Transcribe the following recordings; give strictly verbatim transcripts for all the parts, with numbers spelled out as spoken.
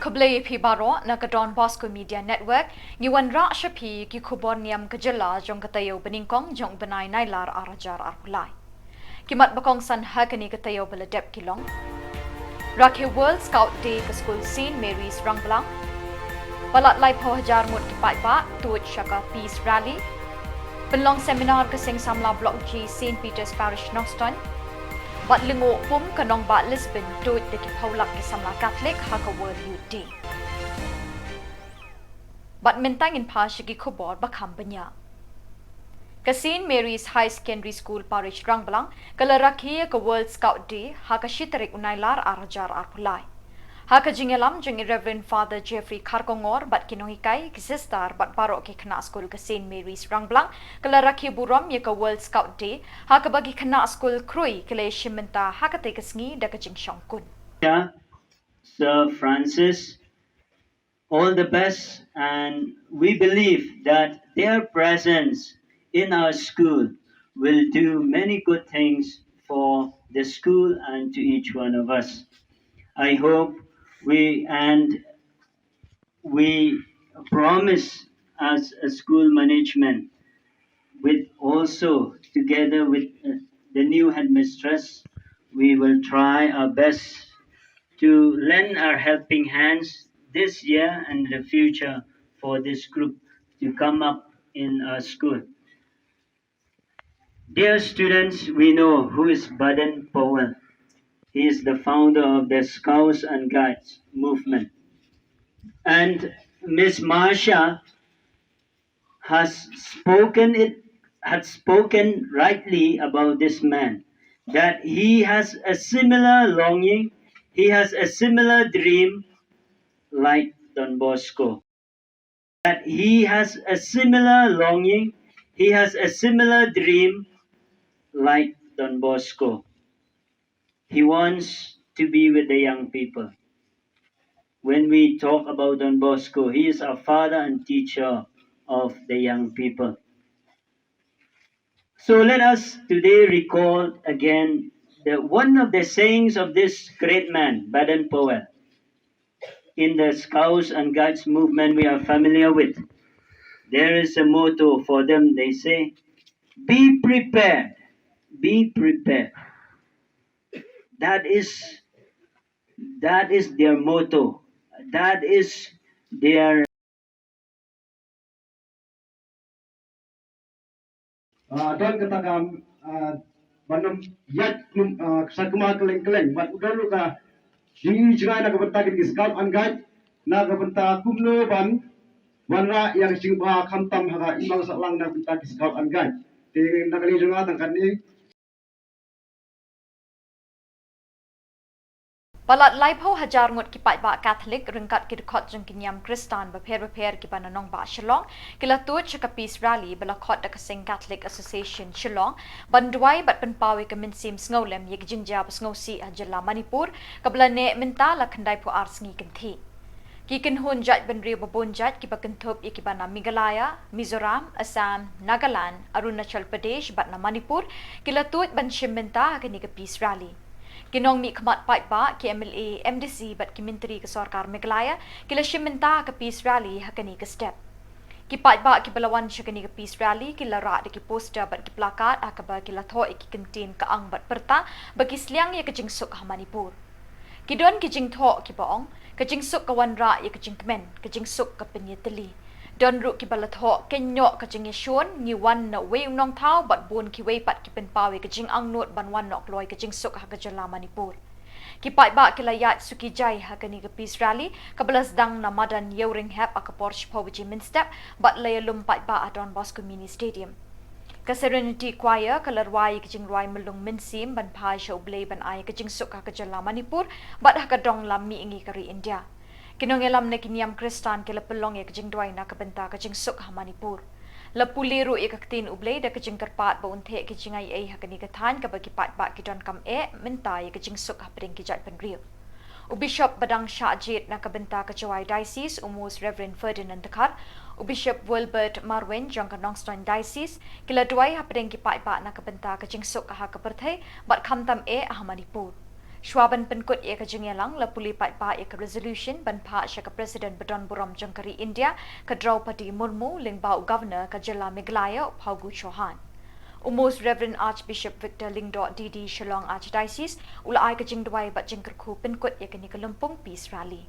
Khublei ïa phi baroh na ka Don Bosco Media Network, ngi wanrah sha phi ki khubor niam ka jylla jong ka taïew ba nyngkong jong u bnai Nailar ar hajar arphew lai. Ki mat ba kongsan ha kane ka taïew ba la dep ki long: Rakhe World Scout Day ka skul Saint Mary's Rangblang. Palat laiphew hajar ngut ki paidbah tuid sha ka Peace Rally. Pynlong seminar ka Seng Samla Block G, Saint Peter's Parish, Nongstoiñ. Bad lyngngoh pum ka nongbah Lisbon tuid da ki phew lak ki samla Katholik ha ka World Youth Day. Bad mynta ngin phai sha ki khubor ba kham bniah. Ka Saint Mary's High Secondary School Parish Rangblang ka la rakhe ïa ka World Scout Day ha ka shi tarik u Nailar ar hajar arphew lai. Ha ka jingïalam jong i Reverend Father Jeffrey Kharkongor bad ki nonghikai, ki sister bad baroh ki khynnah skul ka Saint Mary's Rangblang ka la rakhe burom ïa ka World Scout Day, ha kaba ki khynnah skul Khrui ki la ïashim bynta ha katei ka sngi da ka jingshongkun. Sir Francis, all the best, and we believe that their presence in our school will do many good things for the school and to each one of us. I hope we, and we promise as a school management, with also together with, uh, the new headmistress, we will try our best to lend our helping hands this year and the future for this group to come up in our school. Dear students, we know who is Baden Powell. He is the founder of the Scouts and Guides movement. And Miss Marsha has spoken it, had spoken rightly about this man, that he has a similar longing, he has a similar dream like Don Bosco. That he has a similar longing, he has a similar dream like Don Bosco. He wants to be with the young people. When we talk about Don Bosco, he is our father and teacher of the young people. So let us today recall again the, one of the sayings of this great man, Baden Powell. In the Scouts and Guides movement we are familiar with, there is a motto for them. They say, "Be prepared, be prepared." That is, that is their motto. That is their Ah, don kata ka, ah, ban ym ïaid, ah, sa kma kylleng kylleng. Bad u don ruh ka jingïohi jngai na ka bynta ki Scout and Guide, na ka bynta kumno ban wanrah ïa ka jingbha khamtam ha ka imlang sahlang na ka bynta ki Scout and Guide. Te na ka liang jong nga tang katne. Palat laiphew hajar ngut ki paidbah Katholik ryngkat ki dkhot jong ki niam Khristan bapher bapher kiba na nongbah Shillong ki la tuid sha ka Peace Rally ba la khot da ka Seng Catholic Association Shillong, ban duwai bad pynpaw ïa ka mynsiem sngewlem ïa ka jingjia ba sngewsih ha jylla Manipur, kaba la neh mynta la khyndaiphew ar sngi kynthih. Ki kynhun jaitbynriew ba bun jait kiba kynthup ïa kiba na Meghalaya, Mizoram, Assam, Nagaland, Arunachal Pradesh bad na Manipur ki la tuid ban shim bynta ha kane ka Peace Rally. Ki nongmihkhmat paidbah, ki M L A, M D C bad ki myntri ka sorkar Meghalaya ki la shim bynta ha ka Peace Rally ha kane ka step. Ki paidbah kiba la wan sha kane ka Peace Rally ki la rah da ki poster bad ki placard ha kaba ki la thoh ïa ki kyntien ka ang bad pyrta ba ki sliang ïa ka jingsuk ha Manipur. Ki don ki jingthoh kiba ong, ka jingsuk ka wanrah ïa ka jingkmen, ka jingsuk ka pynïatylli. Don ruh kiba la thoh, kynnoh ka jingïashun, ngi wan na uwei u nongthaw bad bun kiwei pat ki pynpaw ïa ka jingangnud ban wan noh kloi ka jingsuk ha ka jylla Manipur. Ki paidbah ki la ïaid suki jai ha kane ka Peace Rally kaba la sdang na madan Ïewrynghep ha ka por shiphew baje mynstep bad la ïalum paidbah ha Don Bosco Mini Stadium. Ka Serenity Choir ka la rwai ïa ka jingrwai Myllung Mynsiem ban phai sha U Blei ban ai ïa ka jingsuk ha ka jylla Manipur bad ha ka dong lam mihngi ka ri India. Ki nongïalam na ki niam Khristan ki la pynlong ïa ka jingduwai na ka bynta ka jingsuk ha Manipur. La pule ruh ïa ka ktien U Blei da ka jingkyrpad ba un theh ki jingaiei ha kane ka thaiñ kaba ki paidbah ki donkam eh mynta ïa ka jingsuk hapdeng ki jaitbynriew. U Bishop ba dang shah jied na ka bynta ka Jowai Diocese, u Most Reverend Ferdinand Dkhar, u Bishop Wilbert Marwein jong ka Nongstoiñ Diocese, ki la duwai hapdeng ki paidbah na ka bynta ka jingsuk ha ka pyrthei bad khamtam eh ha Manipur. Shuwa ban pynkut ïa ka jingïalang, la pule paidbah ïa ka resolution ban phah sha ka President badonburom jong ka ri India, ka Draupadi Murmu, lyngba u Governor ka jylla Meghalaya, u Phagu Chauhan. U Most Reverend Archbishop Victor Lyngdoh D D, Shillong Archdiocese, u la ai ka jingduwai bad jingkyrkhu pynkut ïa kane ka lympung Peace Rally.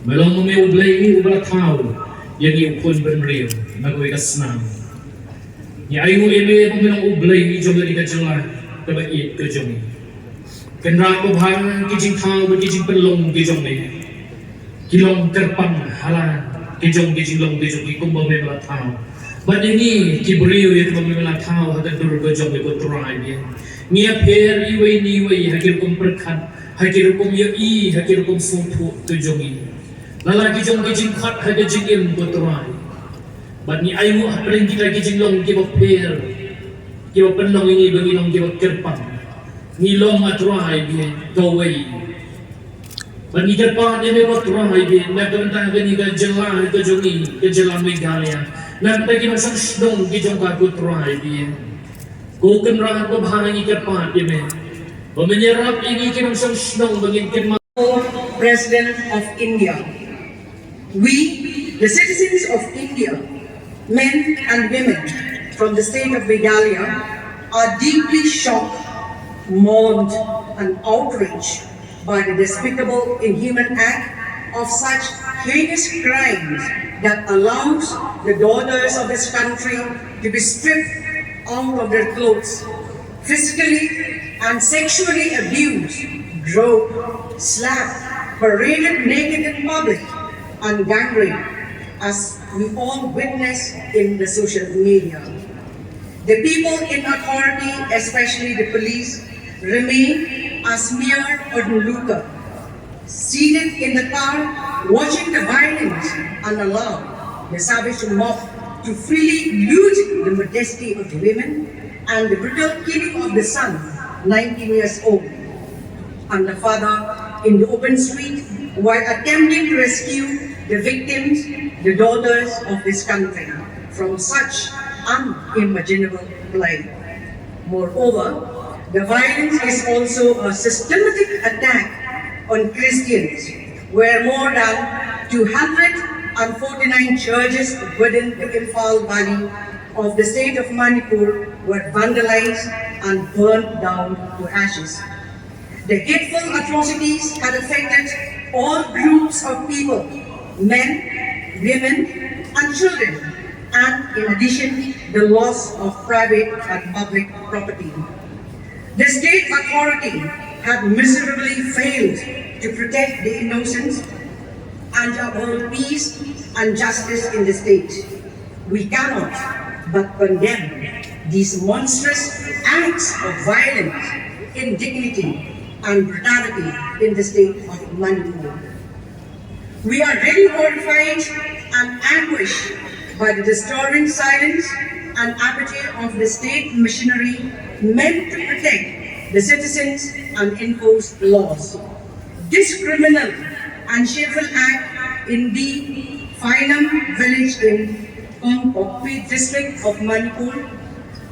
Me long ma me U Blei uba la thaw ïa ngi u khun bynriew na kawei ka snam. Ngi ainguh ïa me ba me long U Blei jong kane ka jylla kaba ïeit ka jong ngi. Kynrad babha, ki jingthaw bad ki jingpynlong ki jong me ki long kyrpang ha la ki jong ki jinglong ki jong ngi kumba me la thaw. Bad ïa ngi ki briew ïa kiba me la thaw ha ka dur ka jong me, ko Trai, ngi ïapher iwei na iwei ha ki rukom pyrkhat, ha ki rukom ïohi, ha ki rukom sngewthuh ka jong ngi. La la ki jong ki jingkhot ha ka jingim, ko Trai. Bad ngi ainguh hapdeng kita ki jinglong kiba pher, kiba pynlong ïa ngi ba ngi long kiba kyrpang. Ngi long, a Trai, biang kawei. Bad ngi kyrpad ïa me, ko Trai, biang na ka bynta kane ka jylla ka jong ngi, ka jylla Meghalaya, na ka bynta ki nongshong shnong ki jong ka, ko Trai, biang. Ko Kynrad babha, ngi kyrpad ïa me ba men ïarap ïa ngi ki nongshong shnong ba ngin kynmaw. President of India. We, the citizens of India, men and women from the state of Meghalaya, are deeply shocked, mourned, and outraged by the despicable, inhuman act of such heinous crimes that allows the daughters of this country to be stripped out of their clothes, physically and sexually abused, groped, slapped, paraded naked in public, and gang raped, as we all witness in the social media. The people in authority, especially the police, remain as mere onlooker, seated in the car, watching the violence and allow the savage mob to freely loot the modesty of the women and the brutal killing of the son, nineteen years old, and the father in the open street while attempting to rescue the victims, the daughters of this country, from such unimaginable plight. Moreover, the violence is also a systematic attack on Christians, where more than two hundred forty-nine churches within the Imphal Valley of the state of Manipur were vandalized and burned down to ashes. The hateful atrocities had affected all groups of people, men, women, and children, and in addition, the loss of private and public property. The state authority have miserably failed to protect the innocent and to uphold peace and justice in the state. We cannot but condemn these monstrous acts of violence, indignity, and brutality in the state of Manipur. We are really horrified and anguished by the disturbing silence and apathy of the state machinery meant to protect the citizens and enforce laws. This criminal and shameful act in the Phainam village in Kongpokpi district of Manipur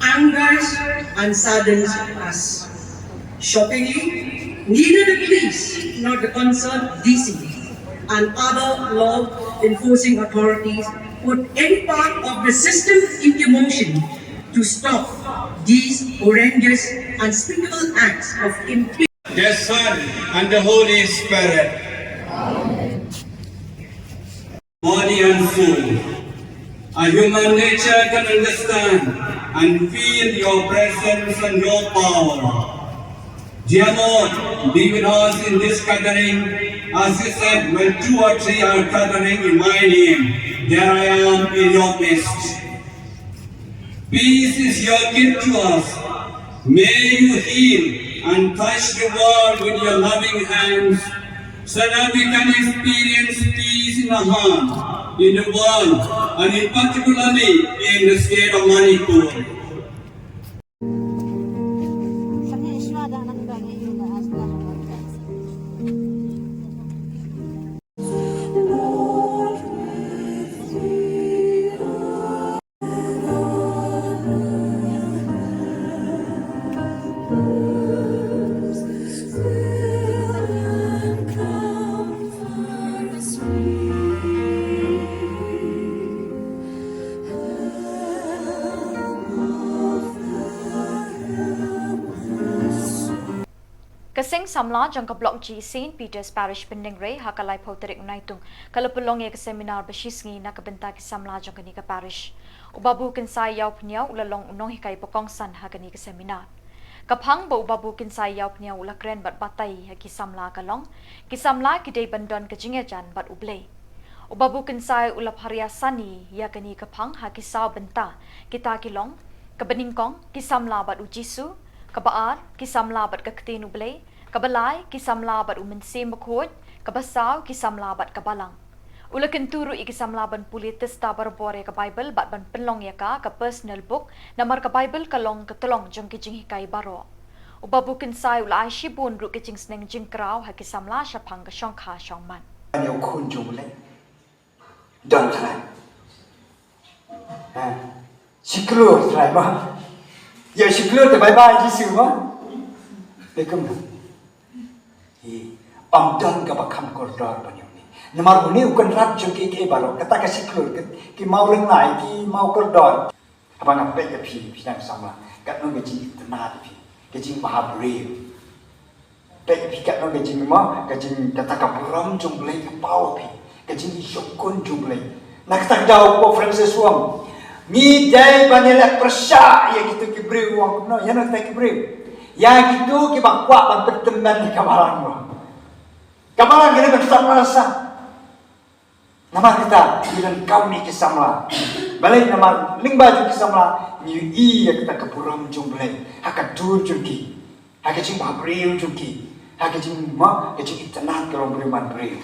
angers and saddens us. Shockingly, neither the police nor the concerned D C and other law enforcing authorities put any part of the system into motion to stop these horrendous, unspeakable acts of impunity. The Son and the Holy Spirit. Body and soul. A human nature can understand and feel your presence and your power. Dear Lord, be with us in this gathering, as you said, "When two or three are gathering in my name, there I am in your midst." Peace is your gift to us. May you heal and touch the world with your loving hands, so that we can experience peace in the heart, in the world, and in particularly in the state of Manipur. Ka seng samla jong ka Block G Saint Peter's Parish Pyndengrei ha ka laiphew tarik u Naitung ka la pynlong ïa ka seminar ba shisngi na ka bynta ki samla jong kane ka parish. U Babu Kynsai Ïawphniaw u la long u nonghikai ba kongsan ha kane ka seminar. Ka phang ba u Babu Kynsai Ïawphniaw u la kren bad batai ha ki samla ka long, ki samla ki dei ban don ka jingïajan bad U Blei. U Babu Kynsai u la pharia sani ïa kane ka phang ha ki saw bynta, kita ki long, kaba nyngkong, ki samla bad U Jisu, kaba ar, ki samla bad ka Ktien U Blei, kaba lai, ki samla bad U Mynsiem Bakhuid, kaba saw, ki samla bad ka Balang. U la kyntu ruh ïa ki samla ban pule tista barabor ïa ka Baibl bad ban pynlong ïa ka ka personal book, namar ka Baibl ka long ka tyllong jong ki jinghikai baroh. U Babu Kynsai u la ai shibun ruh ki jingsneng jingkraw ha ki samla shaphang ka shongkha shongman. Ïa u khun jong U Blei. Don trai. Ha. Shi klur trai ma. Ïa shi klur te bye bye Jisu ma. Te kumno. Hi. Ym don kaba kham kordor ban ïa une. Namar une u kynrad jong kiei kiei baroh. Kata ka shi klur, ki, ki maw lyngngai, ki maw kordor. Haba nga peit ïa phi, phi dang samla. Katno ka jingitynnad ïa phi. Ka jingbahabriew. Peit ïa phi katno ka jingma, ka jing kata ka burom jong U Blei ka paw ïa phi. Ka jingïohkun jong U Blei. Na kata ka daw u Pope Francis u ong, ngi dei ban ïaleh pyrshah ïa kito ki briew, u ong kumno, ïa kito ki briew. Ïa kito kiba kwah ban pyntymmen ïa ka balang, u ong. Ka balang ka dei ban samla sa. Namar kata, ngi donkam ïa ki samla. Balei? Namar lyngba jong ki samla, ngi ïohi ïa kata ka burom jong U Blei ha ka dur jong ki, ha ka jingbahabriew jong ki, ha ka jingma, ka jingitynnad ka long briew man briew.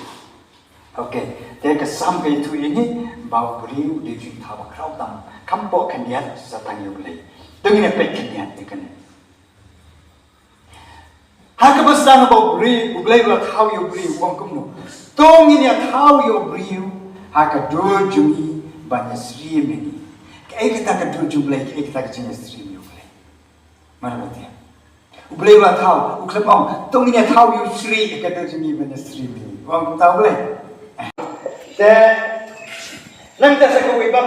Okay, te ka sam ka ïathuh ïa ngi ba u briew u dei u jingthaw ba khraw tam, kham poh khyndiat sa tang ïa U Blei. To ngin ïa peit khyndiat ïa kane. Ha kaba sdang ba u briew, U Blei u la thaw ïa u briew, u ong kumno. To ngin ïa thaw ïa u briew ha ka dur jong ngi ban ïasyriem ïa ngi. Kaei kata ka dur jong U Blei, kaei kata ka jingïasyriem ïa U Blei? Mano ba tieng. U Blei u la thaw, u khlem ong, to ngin ïa thaw ïa u shrieh ha ka dur jong ngi ban ïasyriem ïa ngi. U ong kumta U Blei. Te nangta sa kawei ba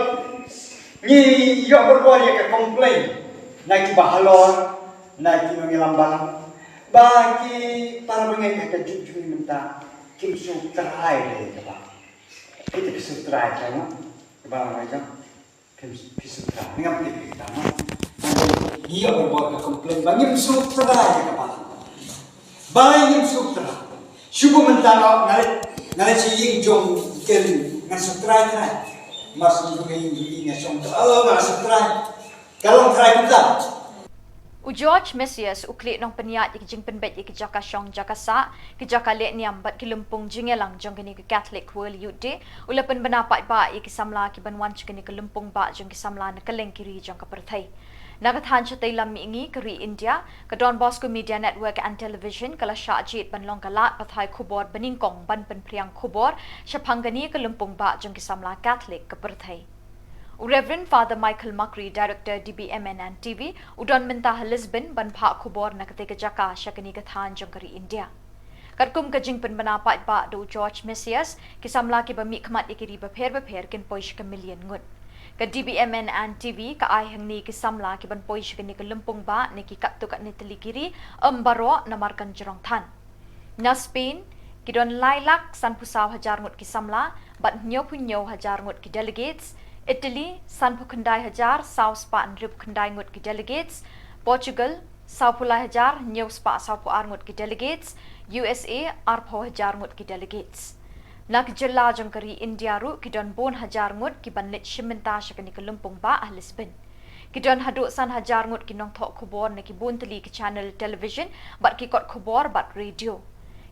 ngi ïoh bor bor ïa ka complain na kiba halor, na ki nongïalam balang, ba ki para bangeit ha ka juk jong ngi mynta kim sngewtrai ïa kaba. Kita ki sngewtrai ka ma, kaba ngai ka. Kim, kim sngewtrai. Ngam tip kita ma. Ngi ïoh ban bor ka complain ba ngim sngewthuh ïa ka ba. Ba ngim sngewthuh. Shu mynta nga leit, nga leit sha ïing jong ka ri, ngan sngewthuh trai. Mar shu ïing jong ïing nga shong, oh, ngan sngewthuh. Ka long trai kumta. U George Mesias u khlieh nongpynïaid ïa ki jingpynbeit ïa ki jaka shong jaka sah, ki jaka leh niam bad ki lympung jingïalang jong kane ka Catholic World Youth Day, u la pynbna paidbah ïa ki samla ki ban wan sha kane ka lympung bah jong ki samla na kylleng ki ri jong ka pyrthei. Na ka thaiñ shatei lam mihngi ka ri India, ka Don Bosco Media Network and Television ka la shah jied ban long ka lad pathai khubor banyngkong ban pynphriang khubor shaphang kane ka lympung bah jong ki samla Catholic ka pyrthei. U Reverend Father Michael Makri, Director D B M N and T V, u don mynta ha Lisbon ban phah khubor na katei ka jaka sha kane ka thaiñ jong ka ri India. Katkum ka jingpynbna paidbah da u George Mesias, ki samla kiba mihkhmat ïa ki ri bapher bapher kin poi sha ka million ngut. Ka D B M N and T V ka ai hangne ki samla ki ban poi sha kane ka lympung bah na ki katto katne tylli ki ri, ym baroh namar kan jrong than. Na Spain, ki don lai lak sanphew saw hajar ngut ki samla, bad hynñiewphew hynñiew hajar ngut ki delegates, Italy, sanphew khyndai hajar saw spah hynriewphew khyndai ngut ki delegates, Portugal, sawphew lai hajar hynñiew spah sawphew ar ngut ki delegates, U S A, arphew hajar ngut ki delegates. Na ki jylla jong ka ri India ruh ki don bun hajar ngut ki ban leit shim bynta sha kane ka lympung bah ha Lisbon. Ki don haduh san hajar ngut ki nongthoh khubor na ki bun tylli ki channel television, bad ki kot khubor bad radio.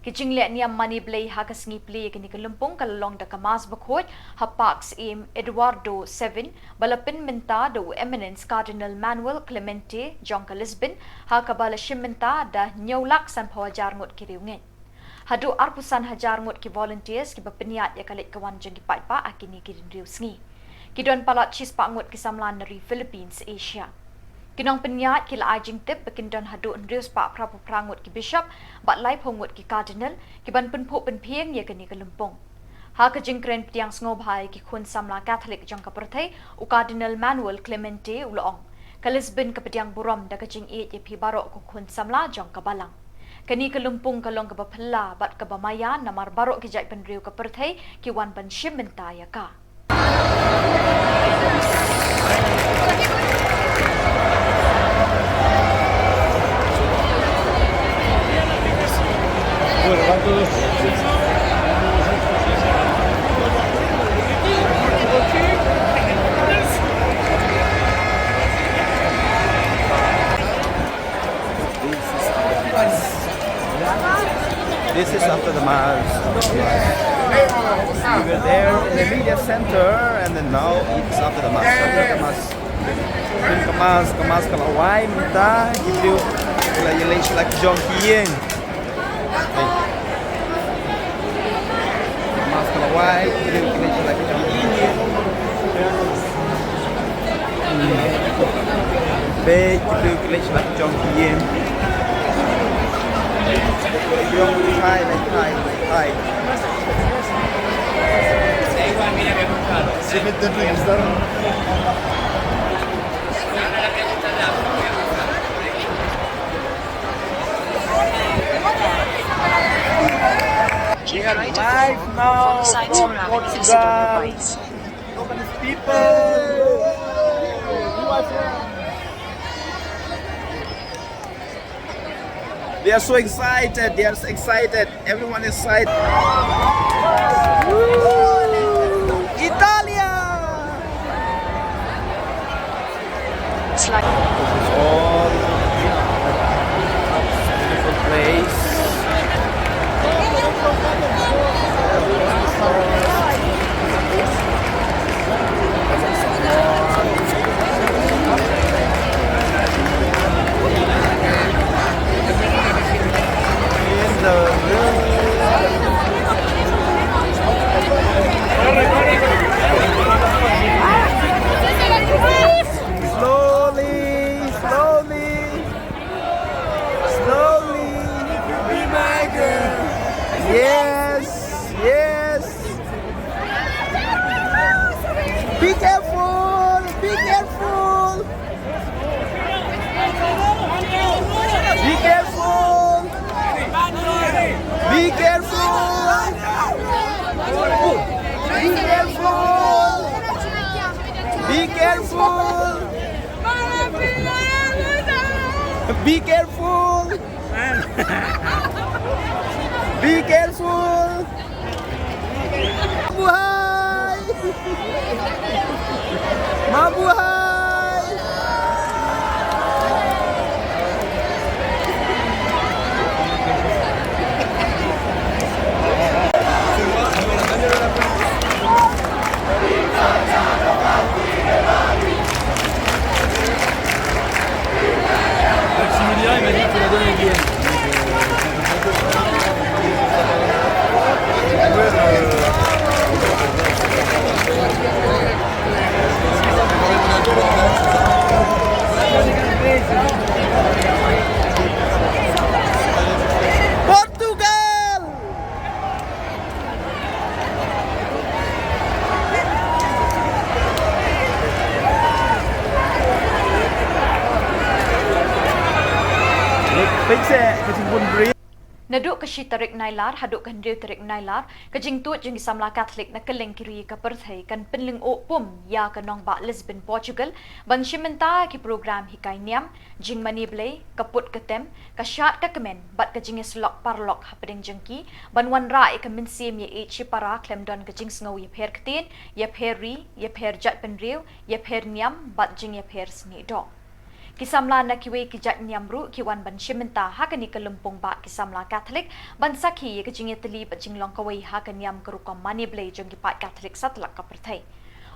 Ki jingleh niam mane Blei ha ka sngi Plie ïa kane ka lympung ka la long da ka Mass bakhuid ha Park Syiem Eduardo seven, ba la pynmynta da u Eminence Cardinal Manuel Clemente jong ka Lisbon, ha kaba la shim bynta da hynñiew lak sanphew hajar ngut ki riewngeit. Haduh arphew san hajar ngut ki volunteers kiba pynïaid ïa ka leit ka wan jong ki paidbah ha kine ki hynriew sngi. Ki don palat shispah ngut ki samla na ri Philippines, Asia. Ki nongpynïaid ki la ai jingtip ba kin don haduh hynriew spah phraphew phra ngut ki bishop bad laiphew ngut ki cardinal ki ban pynphuh pynphieng ïa kane ka lympung. Ha ka jingkren pdiang sngewbha ïa ki khun samla Catholic jong ka pyrthei, u Cardinal Manuel Clemente u la ong, ka Lisbon ka pdiang burom da ka jingïeit ïa phi baroh ko khun samla jong ka balang. Kane ka lympung ka long kaba phylla bad kaba maïa namar baroh ki jaitbynriew ka pyrthei ki wan ban shim bynta ïa ka. This is after the mass. We were there in the media center, and then now it's after the mass. After the mass. Ka mass, ka mass ka la wai mynta, ki briew ki la ïaleit sha la ki jong ki ïing. Hey. Ka mass ka la wai, ki briew ki la ïaleit sha la ki jong ki ïing. Bad ki briew ki leit sha la ki jong ki ïing. Ki ïong ki phai, leit phai, leit phai. We are live now from Portugal. Look at these people. They are so excited. They are so excited. Everyone is excited. Woo! Italia! It's like all beautiful place. Slowly, slowly. Be my girl. Yes, yes. Be careful, be careful. Be careful. Be careful. Be careful. Be careful. Be careful! Be careful! Mabuhay! Mabuhay! Maximilien, il m'a dit qu'il a donné un billet. Portugal! Pynse ka jingbun bri. Naduh ka shi tarik Nailar haduh ka hynriew tarik Nailar, ka jingtuid jong ki samla Katholik na kylleng ki ri ka pyrthei kan pynlyngngoh pum ïa ka nongbah Lisbon, Portugal, ban shim bynta ki program hikai niam, jingmane Blei, ka put ka tem, ka shad ka kmen, bad ka jingïasyllok paralok hapdeng jong ki, ban wanrah ïa ka mynsiem ïeit shipara khlem don ka jingsngew ïapher ktien, ïapher ri, ïapher jaitbynriew, ïapher niam, bad jingïapher snieh doh. Ki samla na kiwei ki jait niam ruh ki wan ban shim bynta ha kane ka lympung bah ki samla Katholik, ban sakhi ïa ka jingïatylli bad jinglong kawei ha ka niam ka rukom mane Blei jong ki paid Katholik satlak ka pyrthei.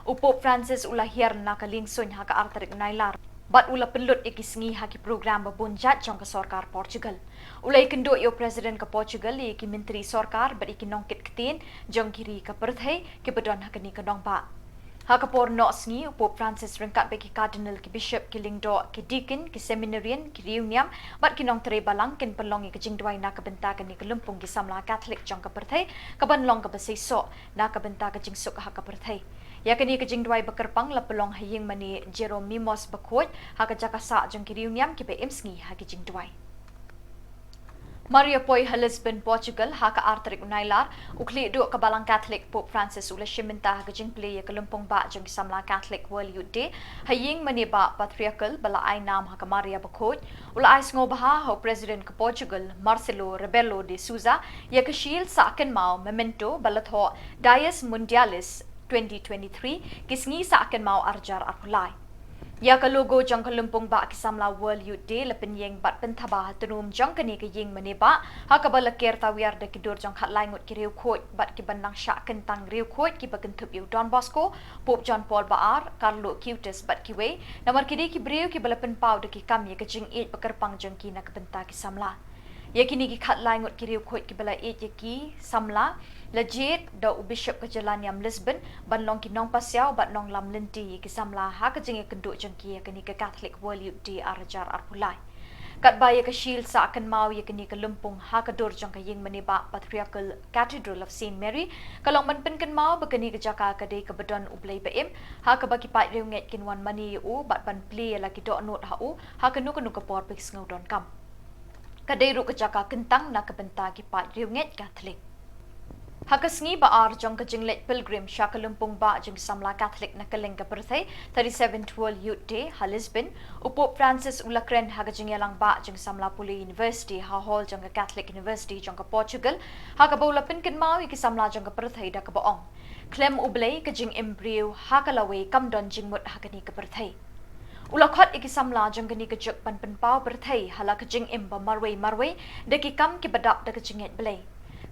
U Pope Francis u la hiar na ka liengsuiñ ha ka ar tarik Nailar, bad u la pynlut ïa ki sngi ha ki program babun jait jong ka sorkar Portugal. U la ïakynduh ïa u President ka Portugal, ïa ki myntri sorkar, bad ïa ki nongkit ktien jong ki ri ka pyrthei kiba don ha kane ka nongbah. Ha ka por noh sngi, u Pope Francis ryngkat bad ki Cardinal, ki Bishop, ki Lyngdoh, ki Deacon, ki Seminarian, ki riewniam, bad ki nongtrei balang kin pynlong ïa ka jingduwai na ka bynta kane ka lympung ki samla Katholik jong ka pyrthei, kaban long kaba seisoh na ka bynta ka jingsuk ha ka pyrthei. Ïa kane ka jingduwai bakyrpang la pynlong ha ïing mane Jerónimos bakhuid, ha ka jaka sah jong ki riewniam kiba im sngi ha ki jingduwai. Mar ïa poi ha Lisbon, Portugal, ha ka ar tarik u Nailar, u khlieh duh ka Balang Katholik Pope Francis u la shim bynta ha ka jingplie ïa ka lympung bah jong ki samla Catholic World Youth Day ha ïing mane bah Patriarchal ba la ai nam ha ka Maria bakhuid. U la ai sngewbha ha u President ka Portugal, Marcelo Rebelo de Sousa, ïa ka shield sah kynmaw, memento, ba la thoh Dies Mundialis twenty twenty-three, ki sngi sah kynmaw arhajar arphew lai. Ïa ka logo jong ka lympung bah ki samla World Youth Day la pynïeng bad pynthaba ha tnum jong kane ka ïing mane bah, ha kaba la ker tawiar da ki dur jong khatlai ngut ki riewkhuid bad kiban nang shah kyntang riewkhuid kiba kynthup ïa u Don Bosco, Pope John Paul ba ar, Carlo Acutis bad kiwei, namar ki dei ki briew kiba la pynpaw da ki kam ïa ka jingïeit bakyrpang jong ki na ka bynta ki samla. Ïa kine ki khatlai ngut ki riewkhuid kiba la ïeit ïa ki samla, la jied da u Bishop ka jylla niam Lisbon ban long ki nongpasiaw bad nonglam lynti ïa ki samla ha ka jingïakynduh jong ki ïa kane ka Catholic World Youth Day arhajar arphew lai. Katba ïa ka shield sah kynmaw ïa kane ka lympung ha ka dur jong ka ïing mane bah Patriarchal Cathedral of Saint Mary, ka long ban pynkynmaw ba kane ka jaka ka dei kaba don U Blei ba im, ha kaba ki paid riewngeit kin wan mane ïa u bad ban plie ïa la ki dohnud ha u, ha kano kano ka por ba ki sngew donkam. Ka dei ruh ka jaka kyntang na ka bynta ki paid riewngeit Katholik. Ha ka sngi ba ar jong ka jingleit pilgrim sha ka lympung bah jong ki samla Katholik na kylleng ka pyrthei, thirty-seventh World Youth Day, ha Lisbon, u Pope Francis u la kren ha ka jingïalang bah jong ki samla pule University ha hall jong ka Catholic University jong ka Portugal, ha kaba u la pynkynmaw ïa ki samla jong ka pyrthei da kaba ong: Khlem U Blei ka jingim briew ha ka lawei kam don jingmut ha kane ka pyrthei. U la khot ïa ki samla jong kane ka juk ban pynpaw pyrthei ha la ka jingim ba marwei marwei da ki kam kiba dap da ka jingngeit Blei.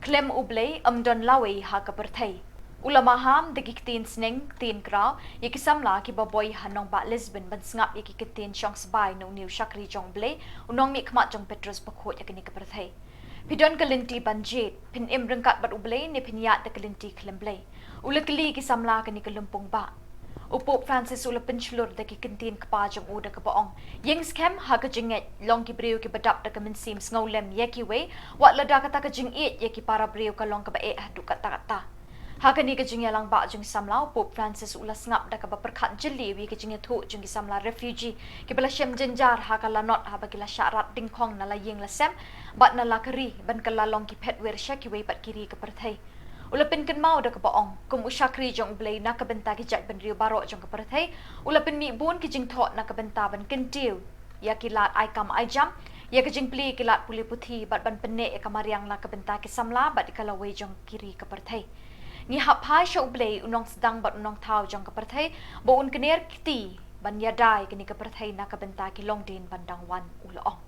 Khlem U Blei ym don lawei ha ka pyrthei. U la maham da ki ktien sneng ktien kraw ïa ki samla kiba boi ha nongbah Lisbon ban sngap ïa ki ktien shong sbai na une u shakri jong U Blei, u nongmihkhmat jong Petrus bakhuid ha kane ka pyrthei. Phi don ka lynti ban jied, phin im ryngkat bad U Blei ne phin ïaid da ka lynti khlem Blei? U la kylli ki samla kane ka lympung bah. U Pope Francis u la pynshlur da ki kyntien kpa jong u da kaba ong: Ïeng skhem ha ka jingngeit, long ki briew kiba dap da ka mynsiem sngewlem ïa kiwei, wat lada kata ka jingïeit ïa ki para briew ka long kaba eh haduh katta katta. Ha kane ka jingïalang bah jong ki samla, u Pope Francis u la sngap da kaba pyrkhat jylliew ïa ka jingïathuh jong ki samla refugee kiba la shem jynjar ha ka lanot haba ki la shah rat dyngkhong na la ïing la sem bad na la ka ri ban kylla long ki phetwir sha kiwei pat ki ri ka pyrthei. U la pynkynmaw da kaba ong, kum u shakri jong U Blei na ka bynta ki jaitbynriew baroh jong ka pyrthei, u la pynmih bun ki jingthoh na ka bynta ban kyntiew ïa ki lad ai kam ai jam, ïa ka jingplie ki lad pule puthi bad ban pynneh ïa ka mariang na ka bynta ki samla bad ïa ka lawei jong ki ri ka pyrthei. Ngi hap phai sha U Blei, u nongsdang bad u nongthaw jong ka pyrthei, ba un kner kti ban ïada ïa kane ka pyrthei na ka bynta ki longdien ban dang wan, u la ong.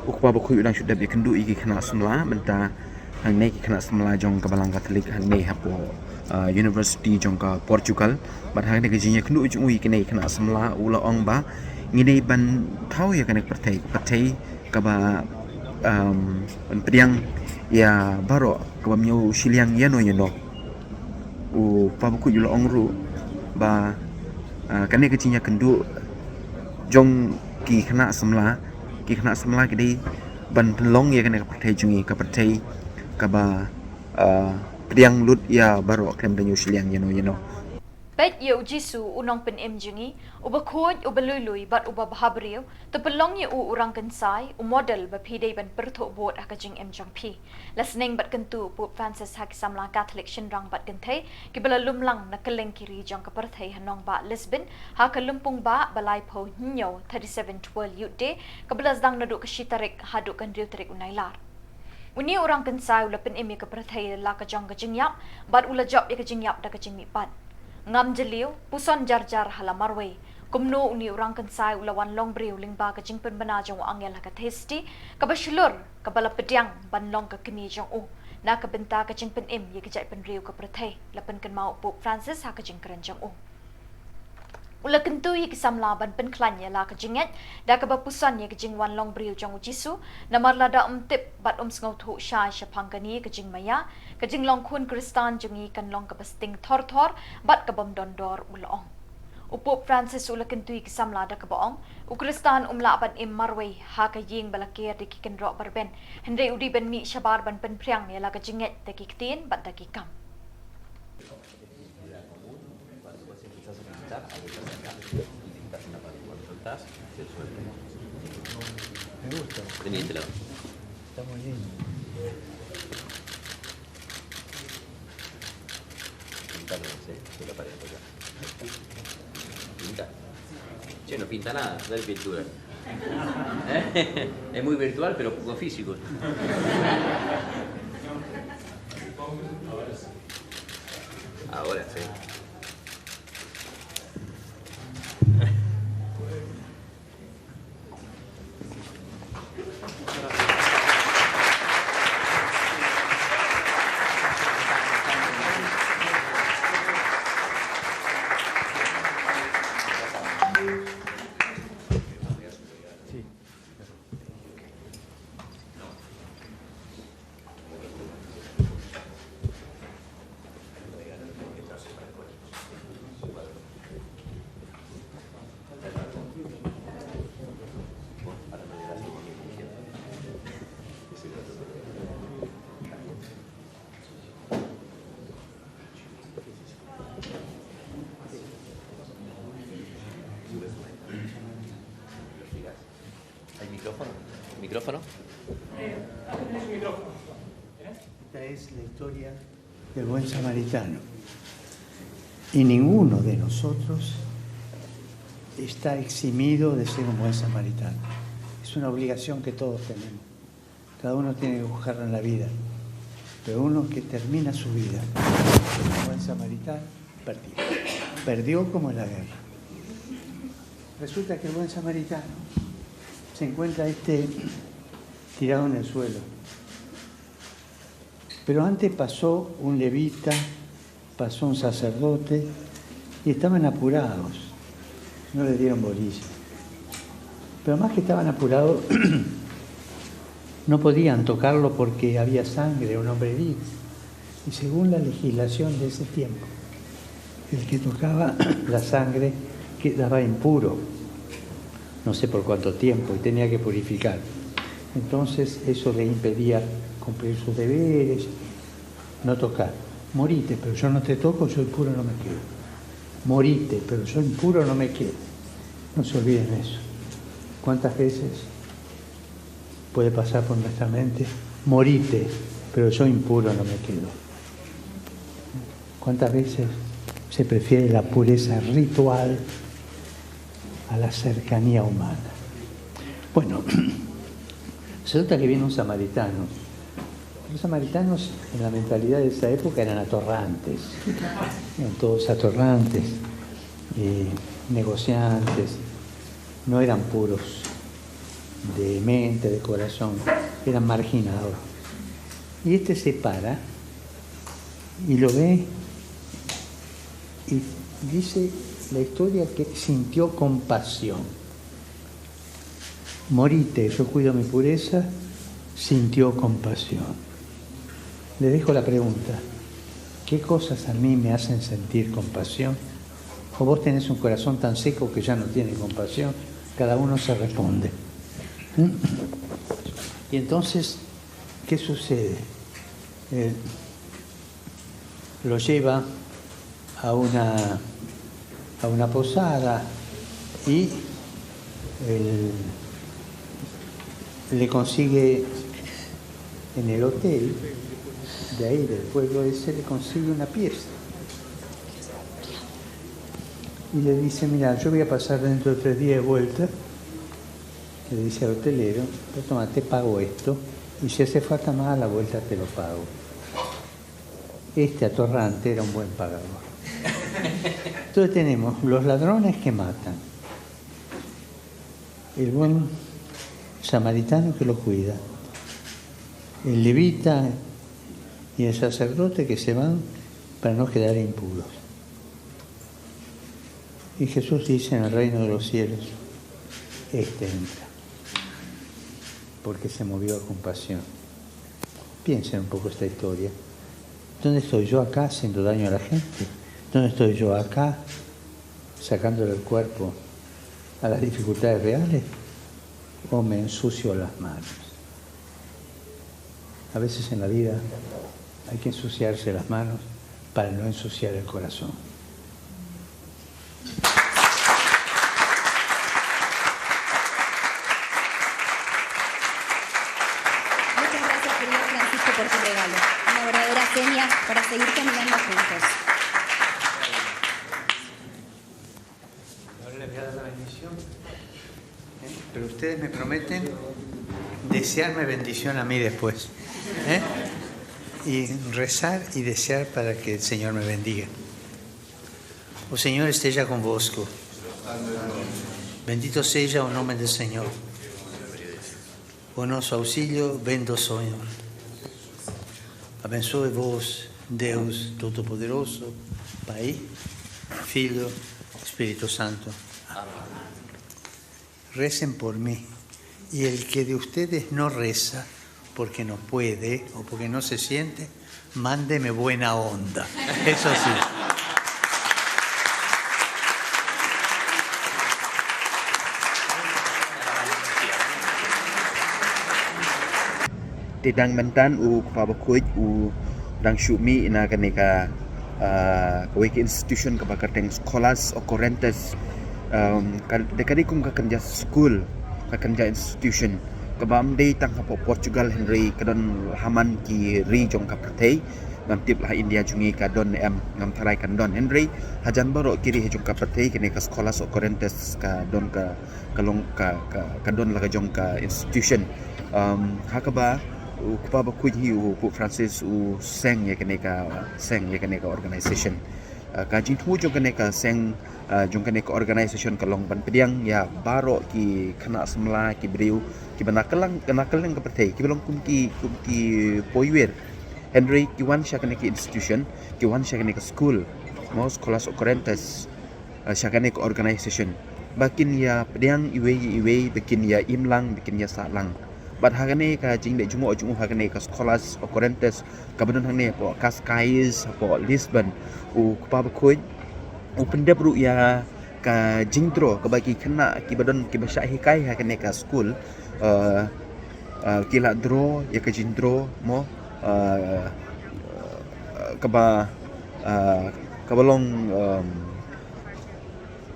U kpa bakhuid u dang shu dep ïakynduh ïa ki khynnah samla mynta hangne, ki khynnah samla jong ka Balang Katholik hangne hapoh, ah, University jong ka Portugal. Bad hangne ka jingïakynduh jong u ïa kine ki khynnah samla, u la ong ba ngi dei ban thaw ïa kane ka pyrthei, pyrthei kaba, um, ban pdiang ïa baroh, kaba ym ïoh shiliang ïano ïano. U kpa bakhuid u la ong ruh ba, ah, kane ka jingïakynduh jong ki khynnah samla, ki khynnah samla ki dei ban pynlong ïa kane ka pyrthei jong ngi ka pyrthei kaba, ah, pdiang lut ïa baroh khlem da ñiew shiliang ïano ïano. Peit ïa u Jisu, u nongpynim jong ngi, uba khuid, uba lui lui bad uba bhabriew, to pynlong ïa u u rangkynsai, u model ba phi dei ban pyrthuh bud ha ka jingim jong phi. La sneng bad kyntu u Pope Francis ha ki samla Katholik shynrang bad kynthei kiba la lum lang na kylleng ki ri jong ka pyrthei ha nongbah Lisbon ha ka lympung bah ba laiphew hynñiew, thirty-seventh World Youth Day, kaba la sdang naduh ka shi tarik haduh ka hynriew tarik u Nailar. Une u rangkynsai u la pynim ïa ka pyrthei da la ka jong ka jingïap bad u la jop ïa ka jingïap da ka jingmihpat. Ngam jylliew, puson jar jar ha la marwei. Kumno une u rangkynsai u la wan long briew lyngba ka jingpynbna jong u angel ha ka Theisotti kaba shlur, kaba la pdiang ban long ka kmie jong u na ka bynta ka jingpynim ïa ka jaitbynriew ka pyrthei, la pynkynmaw u Pope Francis ha ka jingkren jong u. U la kyntu ïa ki samla ban pynkhlaiñ ïa la ka jingngeit da kaba puson ïa ka jingwan long briew jong u Jisu, namar lada um tip bad um sngewthuh shai shaphang kane ka jingmaïa, ka jinglong khun Khristan jong ngi kan long kaba sting thor thor bad kabym don dor, u la ong. U Pope Francis u la kyntu ïa ki samla da kaba ong, u Khristan um lah ban im marwei ha ka ïing ba la ker da ki kynroh ba rben, hynrei u dei ban mih shabar ban pynphriang ïa la ka jingngeit da ki ktien bad da ki kam. Me gusta. Está muy lindo. Píntalo, sí, de la pared, por acá. Pinta. Che, no pinta nada, dale pintura. ¿Eh? Es muy virtual, pero poco físico. Ahora sí. ¿Hay micrófono? ¿Micrófono? Esta es la historia del buen samaritano. Y ninguno de nosotros está eximido de ser un buen samaritano. Es una obligación que todos tenemos. Cada uno tiene que buscarlo en la vida. Pero uno que termina su vida como buen samaritano, perdió. Perdió como en la guerra. Resulta que el buen samaritano se encuentra este tirado en el suelo. Pero antes pasó un levita, pasó un sacerdote y estaban apurados. No les dieron bolilla. Pero más que estaban apurados, no podían tocarlo porque había sangre, un hombre herido. Y según la legislación de ese tiempo, el que tocaba la sangre quedaba impuro, no sé por cuánto tiempo, y tenía que purificar. Entonces eso le impedía cumplir sus deberes, no tocar. Morite, pero yo no te toco, yo impuro no me quedo. Morite, pero yo impuro no me quedo. No se olviden eso. ¿Cuántas veces puede pasar por nuestra mente? Morite, pero yo impuro no me quedo. ¿Cuántas veces se prefiere la pureza ritual a la cercanía humana? Bueno, resulta que viene un samaritano. Los samaritanos en la mentalidad de esa época eran atorrantes, eran todos atorrantes, eh, negociantes, no eran puros de mente, de corazón, eran marginados. Y este se para y lo ve y dice la historia que sintió compasión. Morite, yo cuido mi pureza, sintió compasión. Le dejo la pregunta, ¿qué cosas a mí me hacen sentir compasión? ¿O vos tenés un corazón tan seco que ya no tiene compasión? Cada uno se responde. ¿Mm? Y entonces, ¿qué sucede? Eh, lo lleva a una a una posada y él le consigue en el hotel de ahí, del pueblo ese, le consigue una pieza. Y le dice, mira, yo voy a pasar dentro de tres días de vuelta, le dice al hotelero, pero toma, te pago esto, y si hace falta más a la vuelta te lo pago. Este atorrante era un buen pagador. Entonces tenemos los ladrones que matan, el buen samaritano que lo cuida, el levita y el sacerdote que se van para no quedar impuros. Y Jesús dice en el reino de los cielos, este entra, porque se movió a compasión. Piensen un poco esta historia. ¿Dónde estoy yo acá haciendo daño a la gente? ¿Dónde estoy yo acá sacándole el cuerpo a las dificultades reales? ¿O me ensucio las manos? A veces en la vida hay que ensuciarse las manos para no ensuciar el corazón. Muchas gracias, querido Francisco, por tu regalo. Una verdadera seña para seguir caminando juntos. Ahora les voy a dar la bendición. ¿Eh? Pero ustedes me prometen desearme bendición a mí después. ¿Eh? Y rezar y desear para que el Señor me bendiga. O Señor esteja convosco. Bendito seja o nome do Senhor. O nosso auxílio vem do Senhor. Abençoe-vos, Deus Todo-Poderoso, Pai, Filho, Espíritu Santo. Amén. Recen por mí. Y el que de ustedes no reza, porque no puede o porque no se siente, mándeme buena onda. Eso sí. Te dang mynta u kpa bakhuid u dang shu mih na kane ka, ah, kawei ka institution kaba kyrteng Scholas Occurrentes. Um, ka, da ka dei kum ka kynja school, ka kynja institution kaba ym dei tang hapoh Portugal hynrei ka don ha man ki ri jong ka pyrthei. Ngam tip la ha India jong ngi ka don ne em, ngam tharai kan don, hynrei hajan baroh ki ri ha jong ka pyrthei kane ka Scholas Occurrentes ka don ka, ka long ka, ka, ka don la ka jong ka institution. Um, ha kaba u kpa bakhuid hi u Pope Francis u seng ïa kane ka, seng ïa kane ka organization. Uh, ka jingthmu jong kane ka seng, uh, jong kane ka organization ka long ban pdiang ïa baroh ki khynnah samla, ki briew kiba na kylleng, na kylleng ka pyrthei, kiba long kum ki, kum ki poiwir. Hynrei ki wan sha kane ka institution, ki wan sha kane ka school, mo, Scholas Occurrentes, uh, sha kane ka organization, ba kin ïa pdiang iwei ïa iwei, ba kin ïa imlang, ba kin ïa sahlang. Bad ha kane ka jingleh jngoh jong u ha kane ka Scholas Occurrentes kaba don hangne hapoh Cascais, hapoh Lisbon, u kpa bakhuid u pyndep ruh ïa ka jingdraw kaba ki khynnah kiba don, kiba shah hikai ha kane ka school, uh, uh, ki la draw ïa ka jingdraw, mo, uh, uh, kaba, uh, kaba long, um,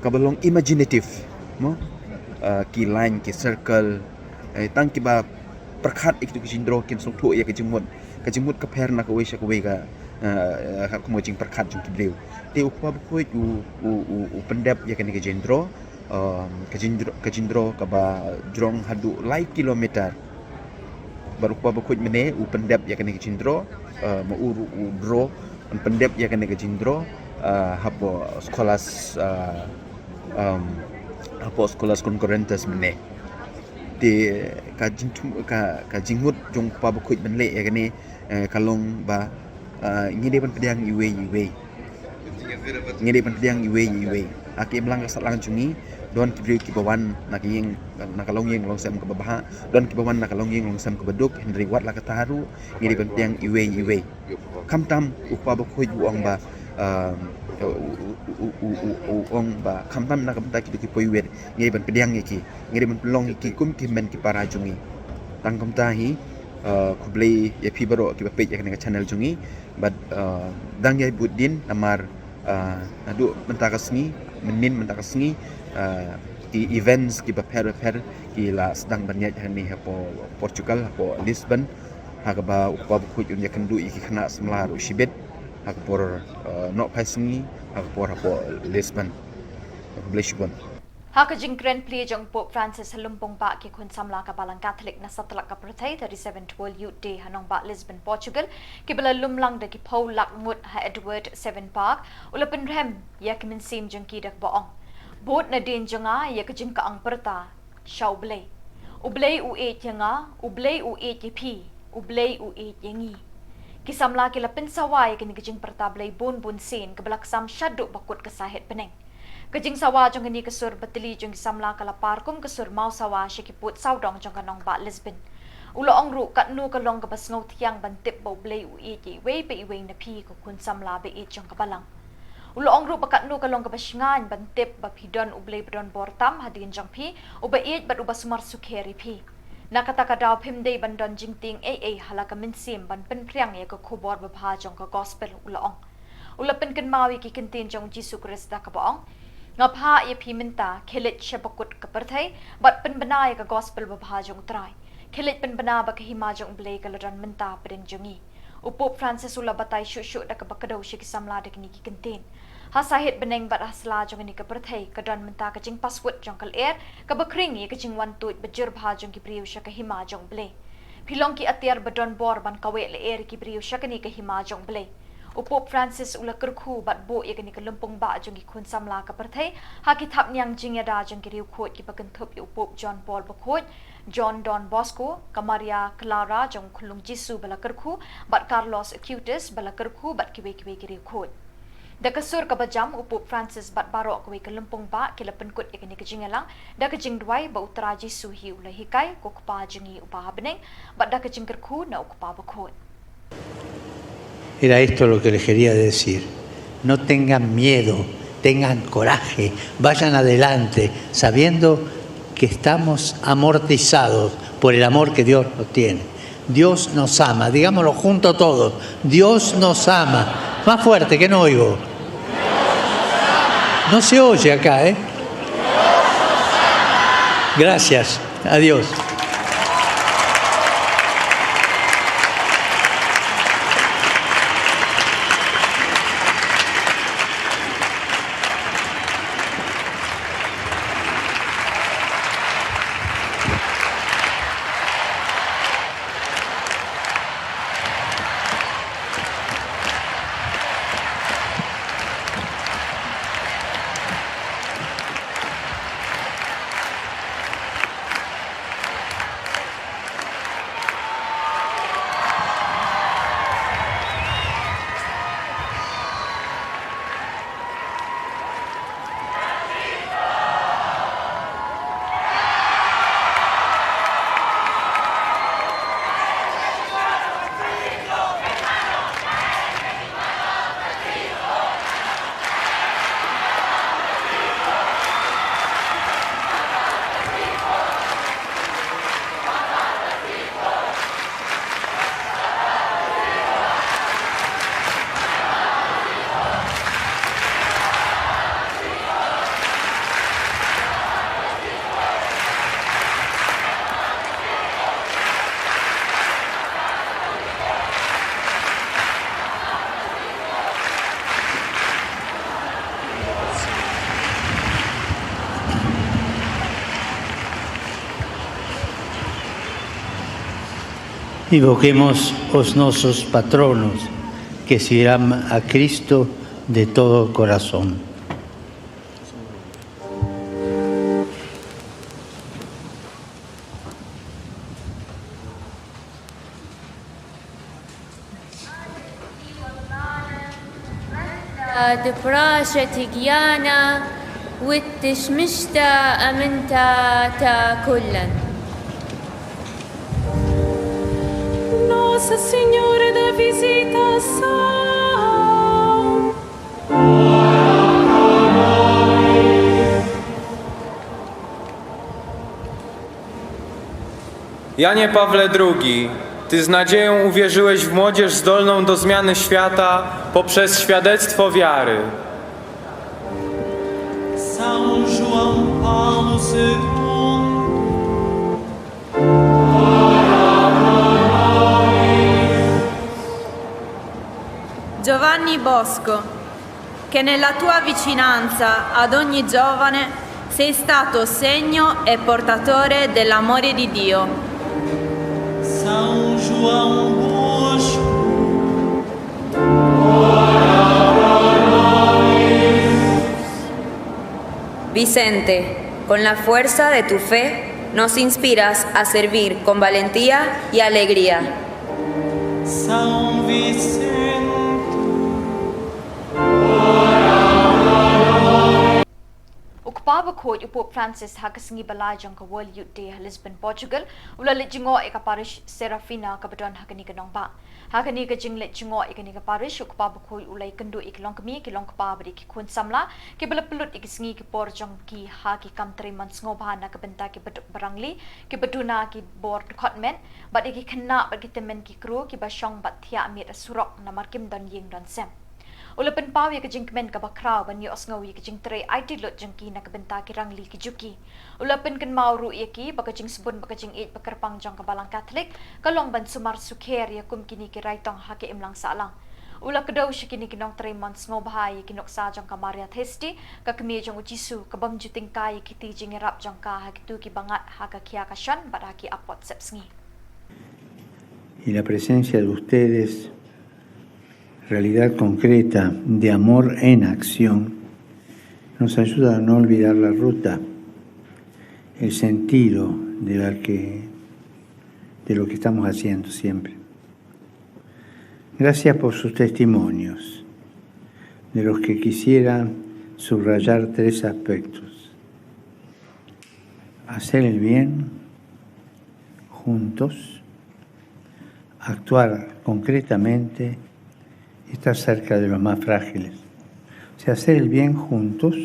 kaba long imaginative, mo, uh, ki line, ki circle, eh, tang kiba pyrkhat ïa kito ki jingdraw kin sngewthuh ïa ka jingmut, ka jingmut ka pher na kawei sha kawei ka, uh, uh, ka, ka jingpyrkhat jong ki briew. Te u kpa bakhuid u, u, u, u pyndep ïa kane ka jingdraw, um, ka jingdr-, ka jingdraw kaba jrong haduh lai kilometer. Bad u kpa bakhuid mynne u pyndep ïa kane ka jingdraw, uh, ma u ruh u draw, un pyndep ïa kane ka jingdraw, uh, hapoh Scholas, uh, um, hapoh Scholas Occurrentes mynne. Te ka jingthmu, ka, ka jingmut jong u kpa bakhuid ban leh ïa kane, eh, ka long ba, eh, ngi dei ban pdiang iwei iwei. Ngi dei ban pdiang iwei iwei. Ha ka imlang ka sahlang jong ngi, don ki briew kiba wan na ka ïing, na ka longïing longsem kaba bha, don kiba wan na ka longïing longsem kaba duk, hynrei wat la katta ruh ngi dei ban pdiang iwei iwei. Khamtam u kpa bakhuid u ong ba, um, u, u, u ong ba khamtam na ka bynta kito ki poiwir, ngi dei ban pdiang ïa ki, ngi dei ban pynlong ïa ki kum ki hynmen ki para jong ngi. Tang kumta hi, uh, khublei ïa phi baroh kiba peit ïa kane ka channel jong ngi. Bad, uh, dang ïai bud dien namar, uh, naduh mynta ka sngi Mynnin mynta ka sngi, ah, ki events kiba pher ba pher ki la sdang ban ïaid hangne hapoh Portugal, hapoh Lisbon, ha kaba u Kpa Bakhuid un ïakynduh ïa ki khynnah samla ruh shibit ha ka por, ah, nohphai sngi, ha ka por hapoh Lisbon. Khublei shibun. Ha ka jingkren plie jong Pope Francis ha lympung bah ki khun samla ka Balang Katholik na satlak ka pyrthei, thirty-seventh World Youth Day ha nongbah Lisbon, Portugal, kiba la lum lang da ki phew lak ngut ha Edward Seven Park, u la pynrhem ïa ki mynsiem jong ki da kaba ong: Bud nadien jong nga ïa ka jingkyang pyrta sha U Blei. U Blei u ïeit ïa nga, U Blei u ïeit ïa phi, U Blei u ïeit ïa ngi. Ki samla ki la pynsawa ïa kane ka jingpyrta Blei bun bun sien, kaba la ksam shaduh ba kut ka sahit bneng. Ka jingsawa jong kane ka sur batylli jong ki samla ka la par kum ka sur mawsawa sha ki pud sawdong jong ka nongbah Lisbon. U la ong ruh, katno ka long kaba sngewthiang ban tip ba U Blei u ïeit ïa iwei pa iwei na phi ko khun samla ba ïeit jong ka Balang. U la ong ruh ba katno ka long kaba shngaiñ ban tip ba phi don U Blei ba don bor tam hadien jong phi, uba ïeit bad uba sumar sukher ïa phi. Na kata ka daw phim dei ban don jingtieng ei ei ha la ka mynsiem ban pynphriang ïa ka khubor babha jong ka gospel, u la ong. U la pynkynmaw ïa ki kyntien jong U Jisu Khrist da kaba ong: Nga phah ïa phi mynta, khie leit sha bakut ka pyrthei bad pynbna ïa ka gospel babha jong U Trai. Khie leit pynbna ba ka hima jong U Blei ka la don mynta hapdeng jong ngi. U Pope Francis u la batai shuh shuh da kaba kdew sha ki samla da kine ki kyntien. Ha sahit bneng bad ha sla jong kane ka pyrthei ka don mynta ka jingpaswut jong ka lyer, kaba khring ïa ka jingwan tuid bajur bha jong ki briew sha ka hima jong U Blei. Phi long ki atiar ba don bor ban kaweh lyer ïa ki briew sha kane ka hima jong U Blei. U Pope Francis u la kyrkhu bad buh ïa kane ka lympung bah jong ki khun samla ka pyrthei ha ki thapniang jingïada jong ki riewkhuid kiba kynthup ïa u Pope John Paul Bakhuid, John Don Bosco, ka Maria Clara jong u Khunlung Jisu ba la kyrkhu, bad Carlos Acutis ba la kyrkhu, bad kiwei kiwei ki riewkhuid. Da ka sur kaba jam, u Pope Francis bad baroh kawei ka lympung bah ki la pynkut ïa kane ka jingïalang da ka jingduwai ba U Trai Jisu hi u la hikai, ko Kpa jong ngi uba ha bneng, bad da ka jingkyrkhu na u Kpa Bakhuid. Era esto lo que les quería decir. No tengan miedo, tengan coraje, vayan adelante, sabiendo que estamos amortizados por el amor que Dios nos tiene. Dios nos ama, digámoslo junto todos, Dios nos ama. Más fuerte, que no oigo. No se oye acá, ¿eh? Gracias. Adiós. Invoquemos os nosos patronos, que sirvan a Cristo de todo corazón. Dprasha tigiana, wit tishmishta aminta ta kullan. Nossa Senhora da Visitação. Janie Pawle drugi, ty z nadzieją uwierzyłeś w młodzież zdolną do zmiany świata poprzez świadectwo wiary. Salmo segundo. Giovanni Bosco, che nella tua vicinanza ad ogni giovane sei stato segno e portatore dell'amore di Dio. São João Bosco. Vicente, con la fuerza de tu fe nos inspiras a servir con valentía y alegría. São Vicente. U Kpa Bakhuid u Pope Francis ha ka sngi ba lai jong ka World Youth Day ha Lisbon, Portugal, u la leit jngoh ïa ka parish Serafina kaba don ha kane ka nongbah. Ha kane ka jingleit jngoh ïa kane ka parish, u Kpa Bakhuid u la ïakynduh ïa ki longkmie, ki longkpa bad ïa ki khun samla kiba la pynlut ïa ki sngi ki por jong ki ha ki kam trei mon sngewbha na ka bynta kiba duk ba rangli, kiba duna ki bor dkhot met, bad ïa ki khynnah bad ki tymmen ki kru kiba shong bad thiah miet ha surok namar kim don ïing don sem. U la pynpaw ïa ka jingkmen kaba khraw ban ïohsngew ïa ka jingtrei aiti lut jong ki na ka bynta ki rangli ki juki. U la pynkynmaw ruh ïa ki ba ka jingsbun bad ka jingïeit ba kyrpang jong ka Balang Katholik ka long ban sumar sukher ïa kum kine ki raitong ha ka imlang sahlang. U la kdew sha kine ki nongtrei mon sngewbha ïa ki nuksa jong ka Maria Theisotti, ka kmie jong u Jisu, ka bym ju tyngkai ïa ki kti jingïarap jong ka ha kito kiba ngat ha ka khia ka shon bad ha ki apot sepsngi. Y la presencia de ustedes, realidad concreta de amor en acción, nos ayuda a no olvidar la ruta, el sentido de la que, de lo que estamos haciendo siempre. Gracias por sus testimonios, de los que quisiera subrayar tres aspectos. Hacer el bien juntos, actuar concretamente y estar cerca de los más frágiles. O sea, hacer el bien juntos,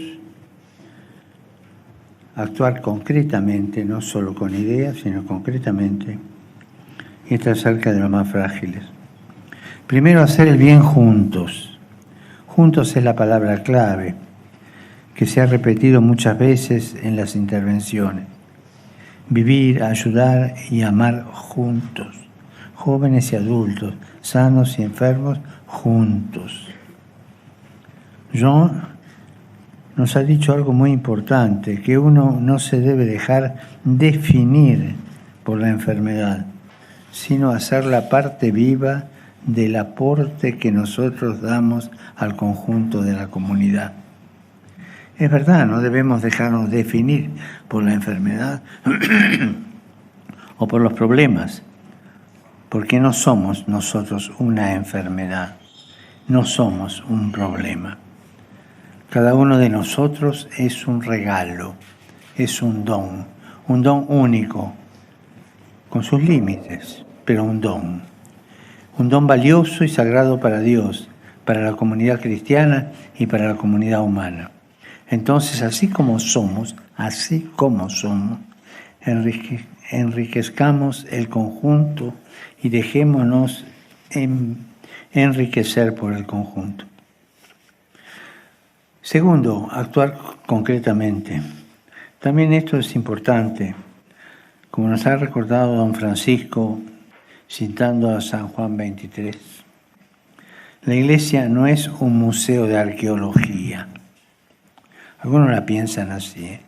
actuar concretamente, no solo con ideas, sino concretamente, y estar cerca de los más frágiles. Primero, hacer el bien juntos. Juntos es la palabra clave que se ha repetido muchas veces en las intervenciones. Vivir, ayudar y amar juntos. Jóvenes y adultos, sanos y enfermos, juntos. Jean nos ha dicho algo muy importante, que uno no se debe dejar definir por la enfermedad, sino hacerla parte viva del aporte que nosotros damos al conjunto de la comunidad. Es verdad, no debemos dejarnos definir por la enfermedad o por los problemas, porque no somos nosotros una enfermedad, no somos un problema. Cada uno de nosotros es un regalo, es un don, un don único, con sus límites, pero un don. Un don valioso y sagrado para Dios, para la comunidad cristiana y para la comunidad humana. Entonces, así como somos, así como somos, enrique-, enriquezcamos el conjunto y dejémonos en-, enriquecer por el conjunto. Segundo, actuar concretamente. También esto es importante. Como nos ha recordado don Francisco, citando a San Juan veintitrés, la iglesia no es un museo de arqueología. Algunos la piensan así, ¿eh?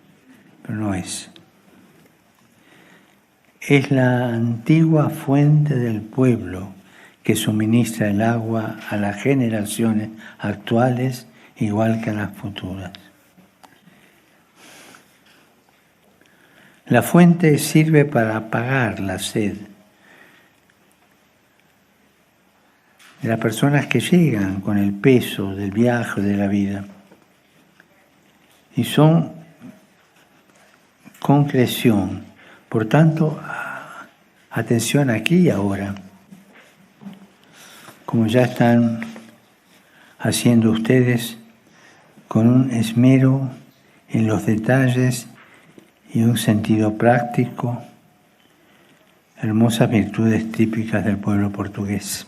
Pero no es. Es la antigua fuente del pueblo que suministra el agua a las generaciones actuales, igual que a las futuras. La fuente sirve para apagar la sed de las personas que llegan con el peso del viaje de la vida. Y son concreción. Por tanto, a-, atención aquí y ahora. Como ya están haciendo ustedes con un esmero en los detalles y un sentido práctico, hermosas virtudes típicas del pueblo portugués.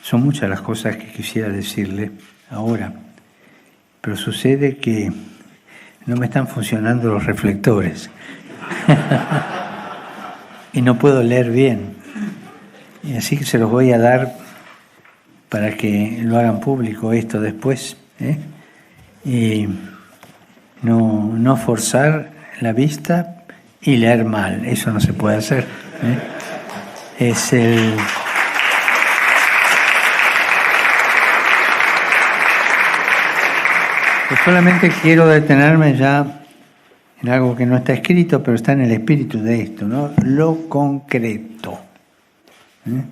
Son muchas las cosas que quisiera decirle ahora, Pero sucede que no me están funcionando los reflectores. Y no puedo leer bien. Y así que se los voy a dar para que lo hagan público esto después, ¿eh? Y no, no forzar la vista y leer mal, eso no se puede hacer, ¿eh? Es el... Yo solamente quiero detenerme ya en algo que no está escrito, pero está en el espíritu de esto, ¿no? Lo concreto, ¿eh?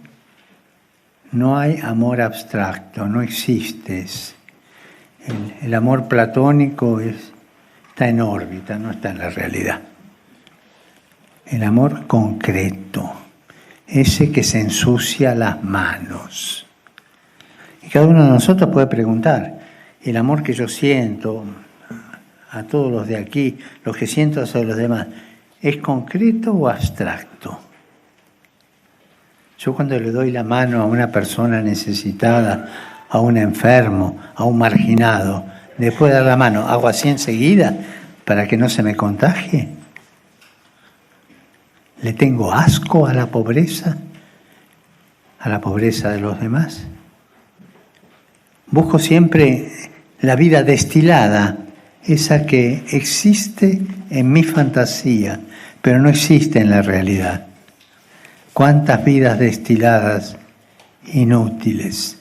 No hay amor abstracto, no existes. El, el amor platónico es, está en órbita, no está en la realidad. El amor concreto, ese que se ensucia las manos. Y cada uno de nosotros puede preguntar, ¿el amor que yo siento a todos los de aquí, los que siento hacia los demás, es concreto o abstracto? Yo cuando le doy la mano a una persona necesitada, a un enfermo, a un marginado, después de dar la mano, ¿hago así enseguida para que no se me contagie? ¿Le tengo asco a la pobreza? ¿A la pobreza de los demás? Busco siempre la vida destilada, esa que existe en mi fantasía, pero no existe en la realidad. ¿Cuántas vidas destiladas, inútiles,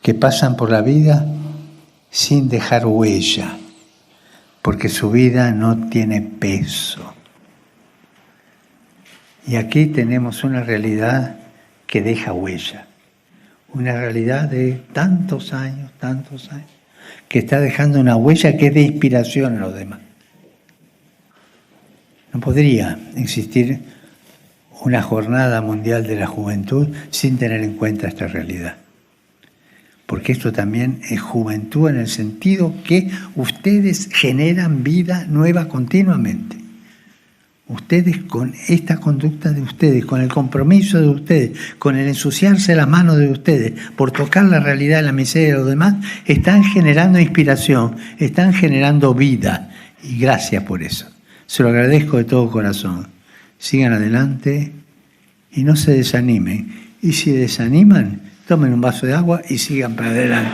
que pasan por la vida sin dejar huella, porque su vida no tiene peso? Y aquí tenemos una realidad que deja huella, una realidad de tantos años, tantos años, que está dejando una huella que es de inspiración a los demás. No podría existir una jornada mundial de la juventud sin tener en cuenta esta realidad. Porque esto también es juventud en el sentido que ustedes generan vida nueva continuamente. Ustedes con esta conducta de ustedes, con el compromiso de ustedes, con el ensuciarse las manos de ustedes por tocar la realidad de la miseria de los demás, están generando inspiración, están generando vida. Y gracias por eso. Se lo agradezco de todo corazón. Sigan adelante y no se desanimen. Y si desaniman, tomen un vaso de agua y sigan para adelante.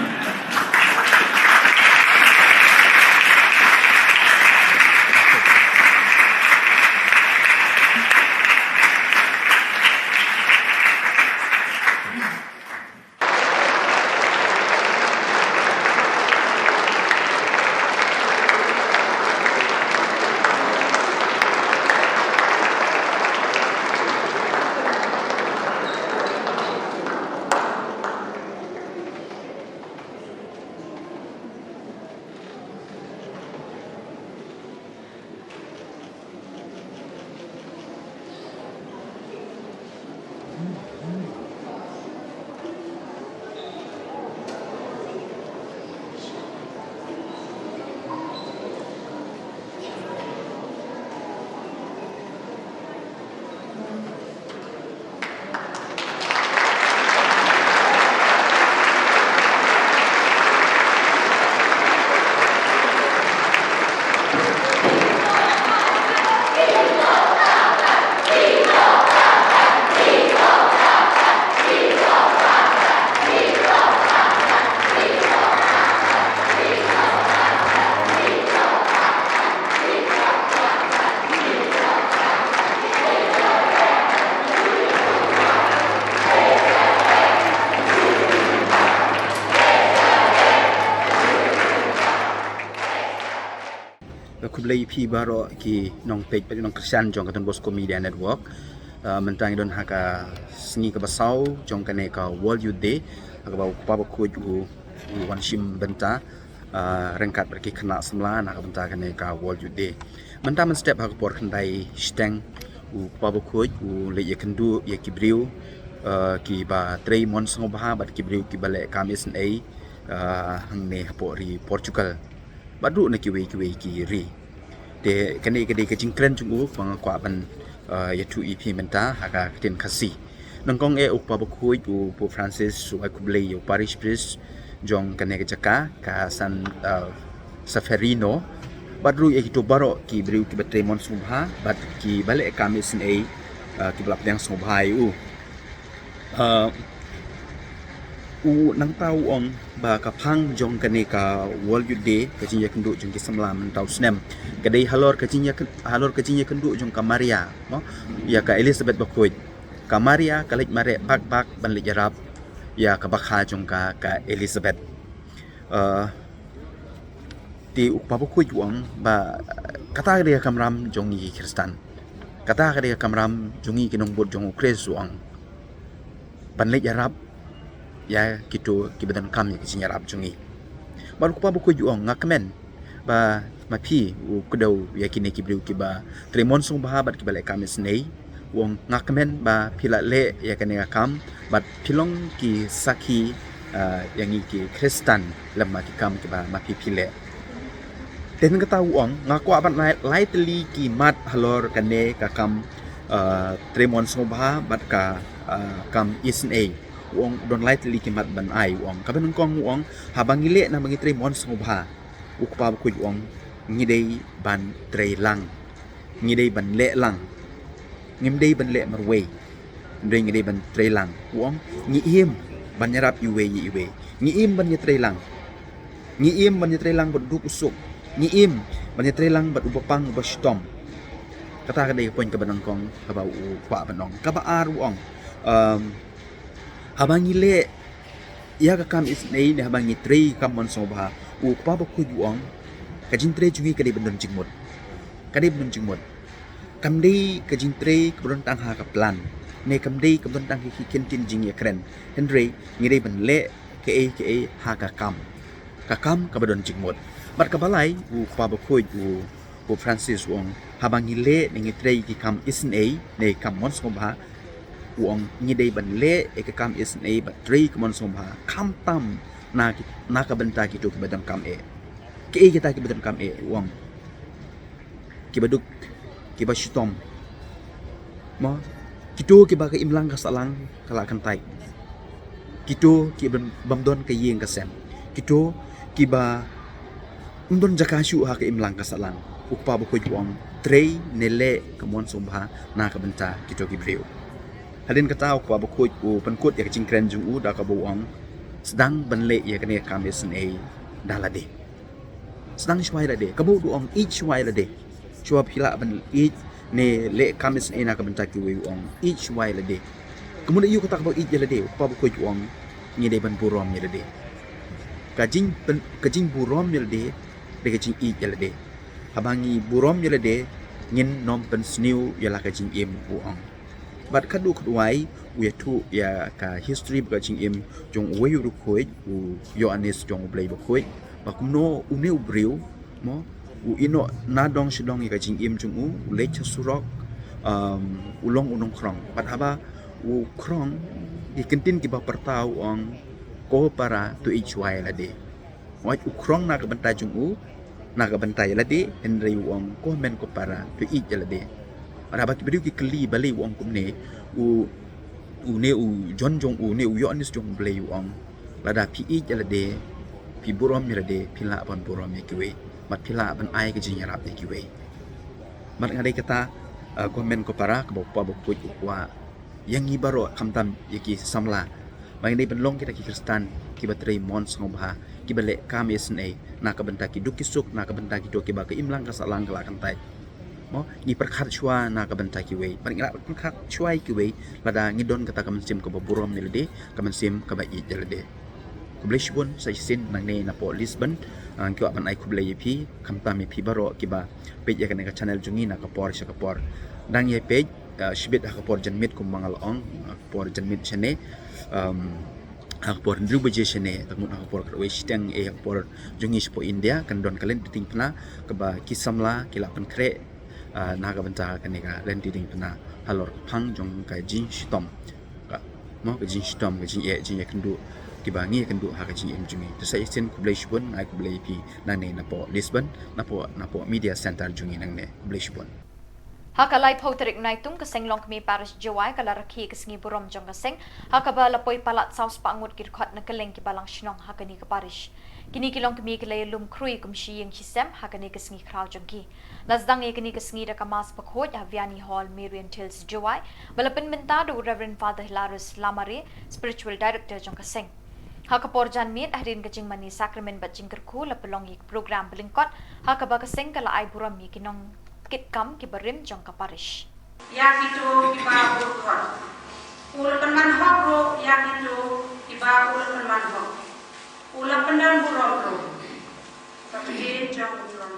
Khublei ïa phi baroh ki nongpeit bad nongkyrshan jong ka Don Bosco Media Network. Ah, mynta ngi don ha ka sngi kaba saw jong kane ka World Youth Day, ha kaba u Kpa Bakhuid u, u wan shim bynta, ah, ryngkat bad ki khynnah samla na ka bynta kane ka World Youth Day. Mynta mynstep ha ka por khyndai shiteng u Kpa Bakhuid u leit ïakynduh ïa ki briew, ah, kiba trei mon sngewbha bad ki briew kiba leh kam isynei, ah, hangne hapoh ri Portugal bad ruh na kiwei kiwei ki ri. Te kane ka dei ka jingkren jong u kaba nga kwah ban, ah, ïathuh ïa phi mynta ha ka ktien Khasi. Nyngkong eh u Kpa Bakhuid u Pope Francis u ai khublei ïa u Parish Priest jong kane ka jaka ka San, uh, Severino, bad ruh ïa kito baroh ki briew kiba trei mon sngewbha bad kiba leh kam isynei, uh, kiba la pdiang sngewbha ïa u. Uh, u nangta u ong ba ka phang jong kane ka World Youth Day, ka jingïakynduh jong ki samla mynta u snem, ka dei halor ka jingïakyn-, halor ka jingïakynduh jong ka Maria, mo, ïa ka Elizabeth bakhuid. Ka Maria ka leit mareh bak bak ban leit ïarap ïa ka bakha jong ka, ka Elizabeth. Uh, te u kpa bakhuid u ong ba kata ka dei ka kamram jong ngi ki Khristan. Kata ka dei ka kamram jong ngi ki nongbud jong u Khrist, u ong, ban leit ïarap ïa kito kiba donkam ïa ka jingïarap jong ngi. Bad u kpa bakhuid u ong, nga kmen ba ma phi u kdew ïa kine ki briew kiba trei mon sngewbha bad kiba leh kam isynei, u ong, nga kmen ba phi la leh ïa kane ka kam bad phi long ki sakhi, uh, ïa ngi ki Khristan lem ma ki kam kiba ma phi phi leh. Te hynrei kata u ong, nga kwah ban ai lai tylli ki mat halor kane ka kam, uh, trei mon sngewbha bad ka, uh, kam isynei. U ong, don lai tylli ki mat ban ai, u ong. Kaba nyngkong u ong, haba ngi leh namar ngi trei mon sngewbha, u kpa bakhuid u ong, ngi dei ban trei lang. Ngi dei ban leh lang. Ngim dei ban leh marwei. Hynrei ngi dei ban trei lang. U ong, ngi im ban ïarap iwei ïa iwei. Ngi im ban ïatrei lang. Ngi im ban ïatrei lang bad u duk u suk. Ngi im ban ïatrei lang bad uba pang uba shitom. Kata ka dei ka point kaba nyngkong kaba u kwah ban ong. Kaba ar u ong, um, haba ngi leh ïa ka kam isynei ne haba ngi trei kam mon sngewbha, u kpa bakhuid u ong, ka jingtrei jong ngi ka dei ban don jingmut. Ka dei ban don jingmut. Kam dei ka jingtrei kaba don tang ha ka plan, ne kam dei kaba don tang ha ki kyntien jingïakren. Hynrei ngi dei ban leh kaei kaei ha ka kam, ka kam kaba don jingmut. Bad kaba lai, u kpa bakhuid u, u Francis u ong, haba ngi leh ne ngi trei ki kam isynei ne kam mon sngewbha, u ong, ngi dei ban leh ïa ka kam isynei bad trei ka mon sngewbha khamtam na ki, na ka bynta kito kiba donkam eh. Kiei kita kiba donkam eh, u ong? Kiba duk, kiba shitom, mo, kito kiba ka imlang ka sahlang ka la kyntait, kito kiba bym don ka ïing ka sem, kito kiba ym don jaka shuh ha ka imlang ka sahlang. U kpa bakhuid u ong, trei ne leh ka mon sngewbha na ka bynta kito ki briew. Hadien kata u kpa bakhuid u pynkut ïa ka jingkren jong u da kaba u ong, sdang ban leh ïa kane ka kam isynei da lade. Sdang shuwa ïa lade. Kaba u ong, ïeit shuwa ïa lade. Shuwa phi lah ban ïeit ne leh kam isynei na ka bynta kiwei, u ong, ïeit shuwa ïa lade. Kumno ïa kata kaba ïeit ïa lade? U kpa bakhuid u ong, ngi dei ban burom ïa lade. Ka jing pyn-, ka jingburom ïa lade dei ka jingïeit ïa lade. Haba ngi burom ïa lade, ngin nym pynsniew ïa la ka jingim, u ong. Bad ka dei ka duwai u ïathuh ïa ka history bad ka jingim jong uwei u riewkhuid, u Ïoannis jong U Blei bakhuid, ba kumno une u briew, mo, u ïehnoh na dong sha dong ïa ka jingim jong u, u leit sha surok, um, u long u nongkhrong. Bad haba u khrong, ki kyntien kiba pyrta u ong, ko para, to ïeit shuwa ïa lade. Wat u khrong na ka bynta jong u, na ka bynta ïa lade, hynrei u ong, ko hynmen ko para, to ïeit ïa lade. Bad haba ki briew ki kylli balei u ong kumne, u, une u John jong u, une u Ïoannis jong U Blei u ong, lada phi ïeit ïa lade, phi burom ïa lade, phi lah ban burom ïa kiwei, bad phi lah ban ai ka jingïarap ïa kiwei. Bad nga dei kata, uh, ko hynmen ko para, kaba u kpa bakhuid u kwah ïa ngi baroh, khamtam ïa ki samla, ba ngin dei ban long kita ki Khristan kiba trei mon sngewbha, kiba leh kam isynei na ka bynta ki duk ki suk, na ka bynta kito kiba ka imlang ka sahlang ka la kyntait. Mo, ngi pyrkhat shuwa na ka bynta kiwei, bad ngi la pyrkhat shuwa ïa kiwei, lada ngi don kata ka mynsiem kaba burom ïa lade, ka mynsiem kaba ïeit ïa lade. Khublei shibun, sa shisien nangne napoh Lisbon, ah, nga kwah ban ai khublei ïa phi, khamtam ïa phi baroh kiba peit ïa kane ka channel jong ngi na ka por sha ka por. Dang ïa peit, ah, shibit ha ka por janmiet kumba nga la ong, ha ka por janmiet shane, um, ha ka por hynriew baje shane, te mut ha ka por khatwei shiteng, eh, ha ka por jong ngi shapoh India, kan don ka lynti diengphna kaba ki samla ki la pynkhreh, ah, na ka bynta kane ka lynti diengphna halor ka phang jong ka jingshitom. Ka, mo, ka jingshitom, ka jingeh, jingïakynduh kiba ngi ïakynduh ha ka jingim jong ngi. Te sa shisien khublei shibun, nga ai khublei ïa phi nangne napoh Lisbon, napoh, napoh media center jong ngi nangne. Khublei shibun. Ha ka laiphew tarik Naitung, ka Seng Longkmie Parish Jowai ka la rakhe ïa ka sngi burom jong ka seng, ha kaba la poi palat saw spah ngut ki dkhot na kylleng ki balang shnong ha kane ka parish. Kine ki longkmie ki la ïalum khrui kum shi ïing shi sem ha kane ka sngi khraw jong ki. La sdang ïa kane ka sngi da ka Mass bakhuid ha Vianney Hall, Marian Hills, Jowai, ba la pynbynta da u Reverend Father Hilarius Lamare, Spiritual Director jong ka seng. Ha ka por janmiet, hadien ka jingmane sakramen bad jingkyrkhu, la pynlong ïa ka program ba lyngkot, ha kaba ka seng ka la ai burom ïa ki nongkitkam ki barim jong ka parish. Ïa kito kiba bun khot, u la pynman hok ruh ïa kito kiba u la pynman hok. U la pyndon burom ruh. Ka ktien jong u Trai.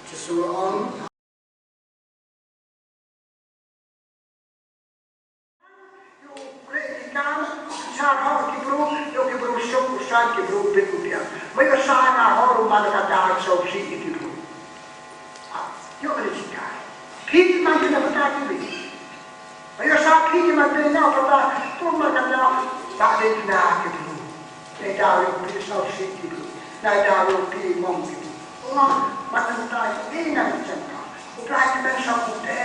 Jisu ong. Ïoh u pyrshah ki kam, u pyrshah hok ki briew, ïoh ki briew suk, u pyrshah ki briew bit u biang. Ma ïoh sa nga hok ruh man ka da suk shi ki briew. Ah, ïoh ka dei shi kai. Phi man ka da bynta ki briew. Ma ïoh sa phi ki man phi na bynta, tu man ka da, sa dei na ki briew. Nai daw ïoh phi suk shi ki briew. Nai daw ïoh phi mong ki briew. Ong, man ka da, ïa ngan chen ka. U Trai ki ban suk u te.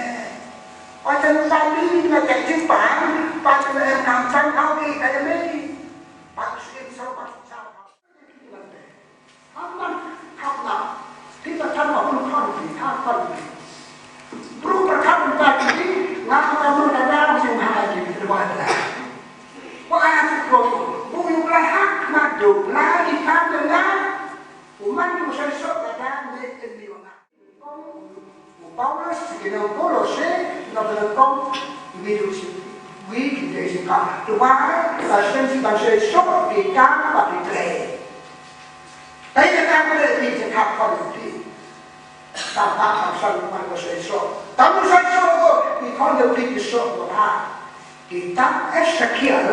Oi, te nang sa mih na ka jingpang, pang te nang em kam pang hau ki ka ïa mei. Pang sien sa pang sa hau. Amman kham na. Ti ta kan ma pun kham ti, ha kham ti. Bru per kham ta ti, nga ka mun ka dang sing ha ki bi wa ta. Wa a ti ko, bu yu la hak ma do, la di kan de na. U man du sai so ka dang ne en di wa nga. U Paulus, ki nong Kolose, nong nong kong, wi u shi, wi ki dei shi ka. Tu wa, ka shen shi ban shi shok, ki ka, ba ki dei. Tai ka ka ba dei ki ka ka ba ki. Ka ba ka shan ban ko shi shok. Ta mu shi shok ko, ki kon de ki shok ko ha. Ki ta Ezekiel,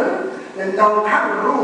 nong kang ru,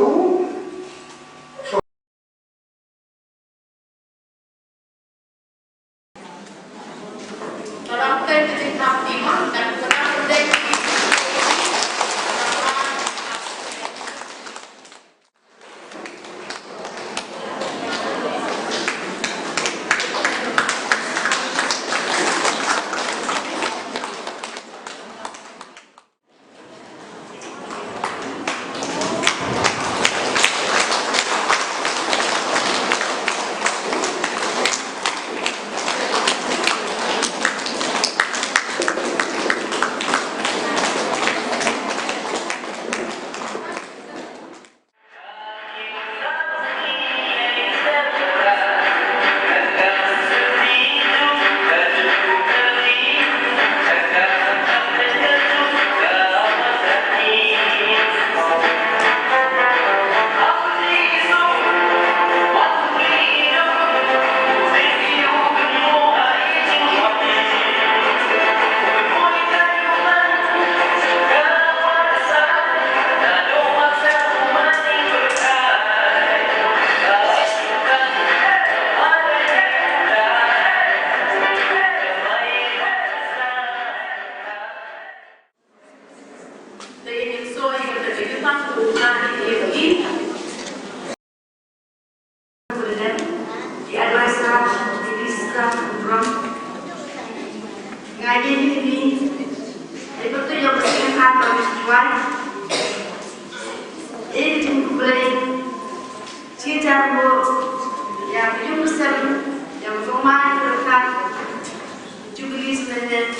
Jubilee Splendid.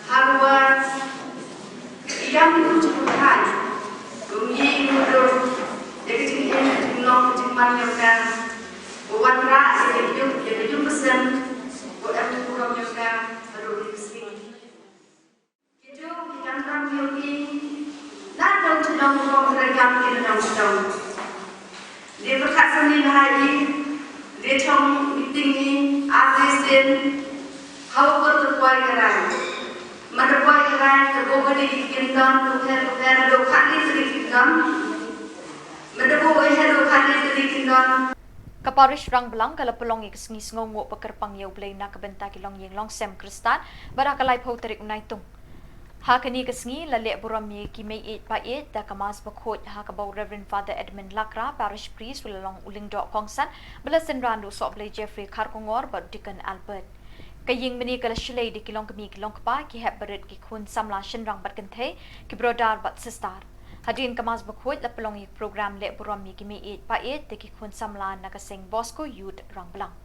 Haba i kam i kut jong u Trai, ba un ïoh i mudui ïa ka jingim, ka jinglong, ka jingman jong ka, ba wanrah ïa ka jingim, ïa ka jingpynsem, Kong Kyrjang ki nong sdong. Dei pyrkhat sani bha i, dei chong meeting i, ar dei sien, ha u por te poi ka rai. Manda poi ka rai, te bo ka dei ki kyndon, tu pher, tu pher, do khat dei te dei kyndon. Manda bo oi ha do khat dei te dei kyndon. Ka parish Rangblang ka la pynlong ïa ka sngi sngewnguh ba kyrpang ïa U Blei na ka bynta ki longïing longsem Khristan, bad ha ka laiphew tarik u Naitung. Ha kane ka sngi la leh burom ïa ki mei ïeit pa ïeit da ka Mass Bakhuid ha kaba u Reverend Father Edmund Lakra, Parish Priest, u la long u lyngdoh kongsan, ba la synran da u Sohblei Jeffrey Kharkongor bad u Deacon Albert. Ka ïing mane ka la shlei da ki longkmie ki longkpa, ki hep barit, ki khun samla shynrang bad kynthei, ki brother bad sister. Hadien ka Mass Bakhuid la pynlong ïa ka program leh burom ïa ki mei ïeit pa ïeit da ki khun samla na ka seng Bosco Youth Rangblang.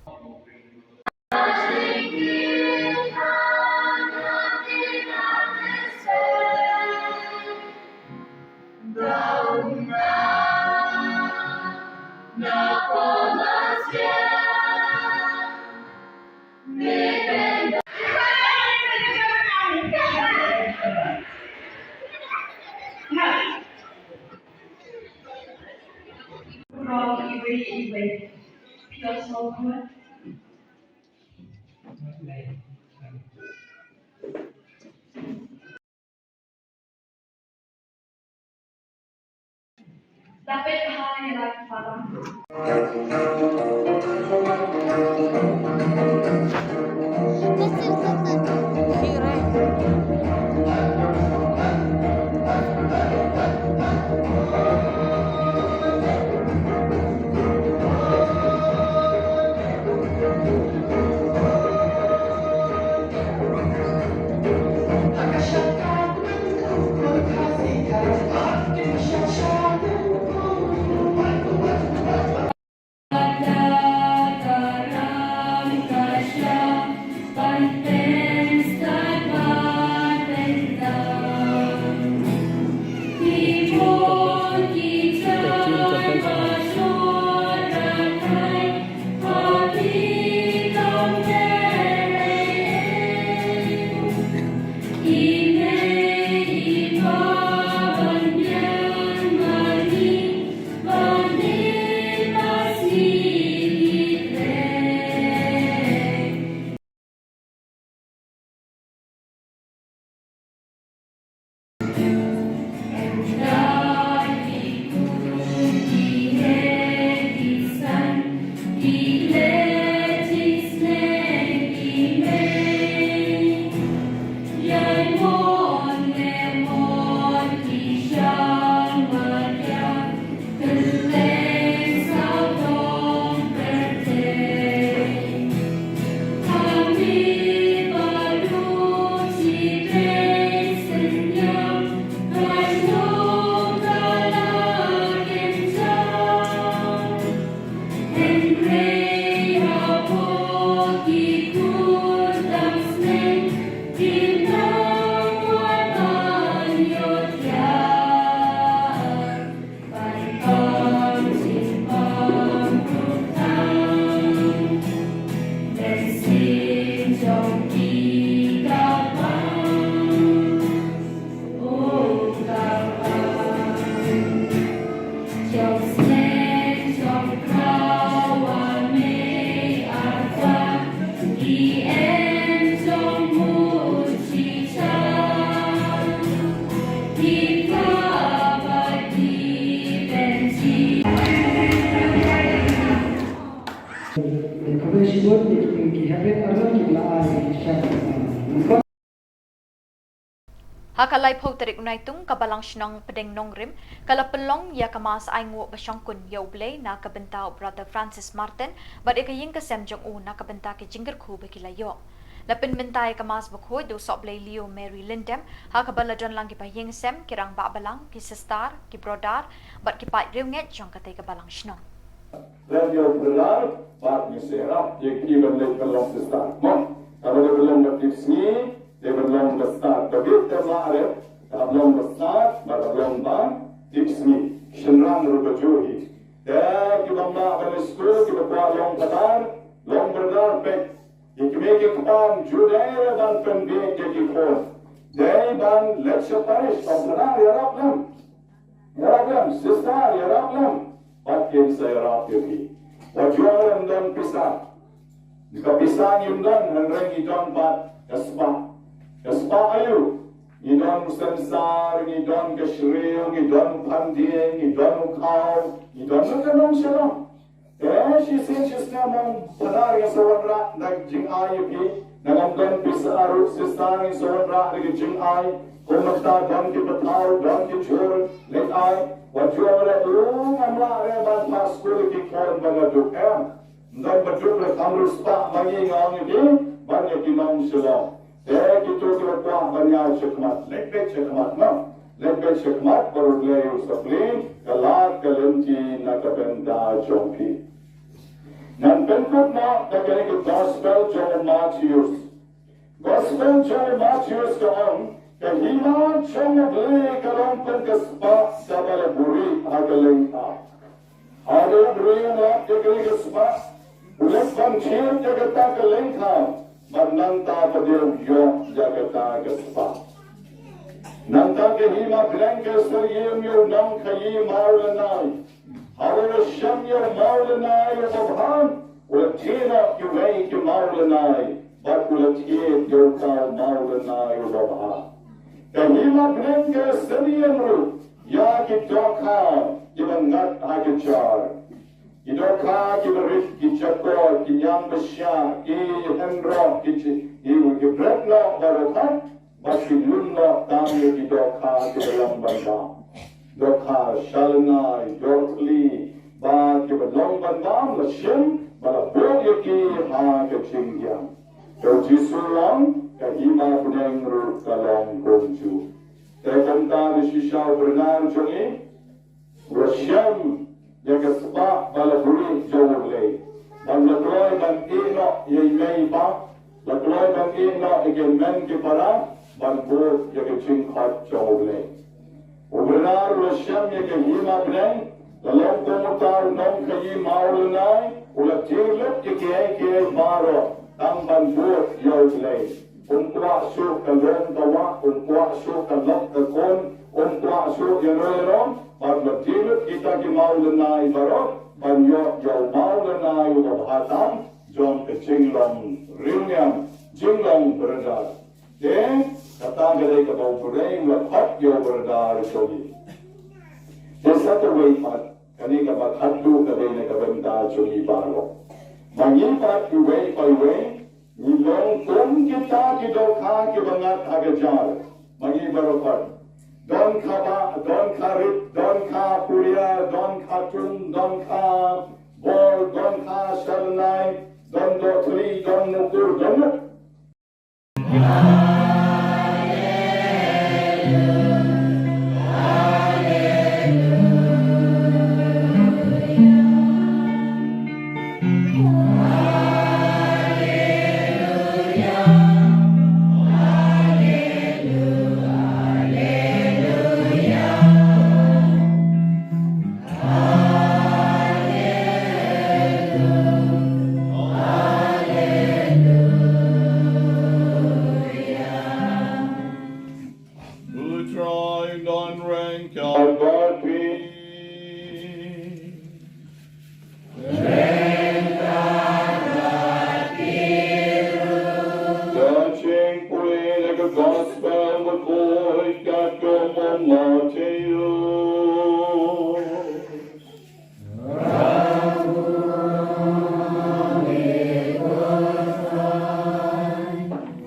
Ha ka laiphew tarik u Naitung, ka Balang Shnong Pdeng Nongrim ka la pynlong ïa ka Mass ainguh ba shongkun ïa U Blei na ka bynta u Brother Francis Martin bad ïa ka ïing ka sem jong u na ka bynta ki jingkyrkhu ba ki la ïoh. La pynmynta ïa ka Mass Bakhuid da u Sohblei Leo Mary Lyndem, ha kaba la don lang ki bahaïing sem, ki rangbah balang, ki sister, ki brother bad ki paid riewngeit jong katei ka Balang Shnong. Leh ïa u brother bad ngi sngewrap ïa ki ban leit ban long sister. Mo, kaba dei ban long ba tip sngi, dei ban long ba stad. Ba bit te ba re, ka long ba stad, ba ka long ba tip sngi. Shynrang ruh ba ju hi. Te ki bym lah ban leit skul, ki ba kwah long padar, long brother peit. Ïa ki mei ki kpa ju dei re ban pynbiej ïa ki khun. Dei ban leit sha parish, ban padar ïarap lem. Sister, ïarap lem. Bad kin sa ïarap ïa phi. Wat ju ong ym don pisa. Ka pisa ngim don, hynrei ngi don bad ka spah. Ka spah aïu? Ngi don u sensar, ngi don ka shriew, ngi don u phandieng, ngi don u khaw, ngi don ka nong shalong. Te shisien shisnem ym pynah, ngi sa wanrah da ka jingai ïa phi. Nangno ym don pisa ruh, sister, ngi sa wanrah da ka jingai. Kumta don ki pathaw, don ki jhur, leit ai. Wat ju ong re, u ngam lah re ban phah skul ïa ki khun ba nga duk, em. Ym don ba duk re, kham ruh spah ma ngi, nga ong ïa phi, ban ïa ki nong shalong. Te kito kiba kwah ban ïaid shakhmat, leit beit shakhmat, no? Leit beit shakhmat, bad U Blei un sa plie ka lad ka lynti na ka bynta jong phi. Ngan pynkut noh da kane ka gospel jong u Mathaios. Gospel jong u Mathaios ka ong, ka hima jong U Blei ka long kum ka spah kaba la buhrieh ha ka lyngkha. Haba u briew u lap ïa kane ka spah, u leit ban thied ïa kata ka lyngkha, bad nangta pat u ïoh ïa kata ka spah. Nangta ka hima bneng ka syriem ïa u nongkhaïi mawlynnai. Haba u la shem ïa u mawlynnai uba bha, u la die noh kiwei ki mawlynnai, bad u la thied ïa uta u mawlynnai uba bha. Ka hima bneng ka syriem ruh ïa ki dohkha kiba ngat ha ka jar. Ki dohkha kiba rit, ki jakor, ki ñiangbshiah, ki hynroh, ki chi-, ki, ki bret noh baroh, bad ki lum noh tang ïa ki dohkha kiba long ban bam. Dohkha sha lynnai, dohkha khlieh, bad kiba long ban bam, la shim, bad la buh ïa ki ha ka jingïam. Te u Jisu u ong, ka hima bneng ruh ka long kumjuh. Te kumta, shisha u Bernard jong ngi, u la shem ïa ka spah ba la buhrieh jong U Blei. Bad u la kloi ban ïeh noh ïa i mei i pa, u la kloi ban ïeh noh ïa ki hynmen ki para, ban bud ïa ka jingkhot jong U Blei. U Bernard u la shem ïa ka hima bneng, la long kum uta u nongkhaïi mawlynnai, u la tied lut ïa kiei kiei baroh, tang ban bud ïa U Blei. Um kwah shuh ka lum ka wah, um kwah shuh ka lok ka khun, um kwah shuh ïano ïano, bad la tied lut kita ki mawlynnai baroh, ban ïoh ïa u mawlynnai uba bha tam, jong ka jinglong riewniam, jinglong brother. Te, kata ka dei kaba U Blei u la khot ïa u brother jong ngi. Te sa kawei pat, kane kaba khatduh ka dei na ka bynta jong ngi baroh. Ma ngi pat iwei pa iwei, ngi long kum kita ki dohkha kiba ngat ha ka jar. Ma ngi baroh pat. Dohkha bah, dohkha rit, dohkha pulia, dohkha tum, dohkha bor, dohkha sha lynnai, don dohkha khlieh, don mukur, don mut. U Trai un don ryngkat bad phi. Ka jingpule na ka Gospel bakhuid katkum u Mathaios.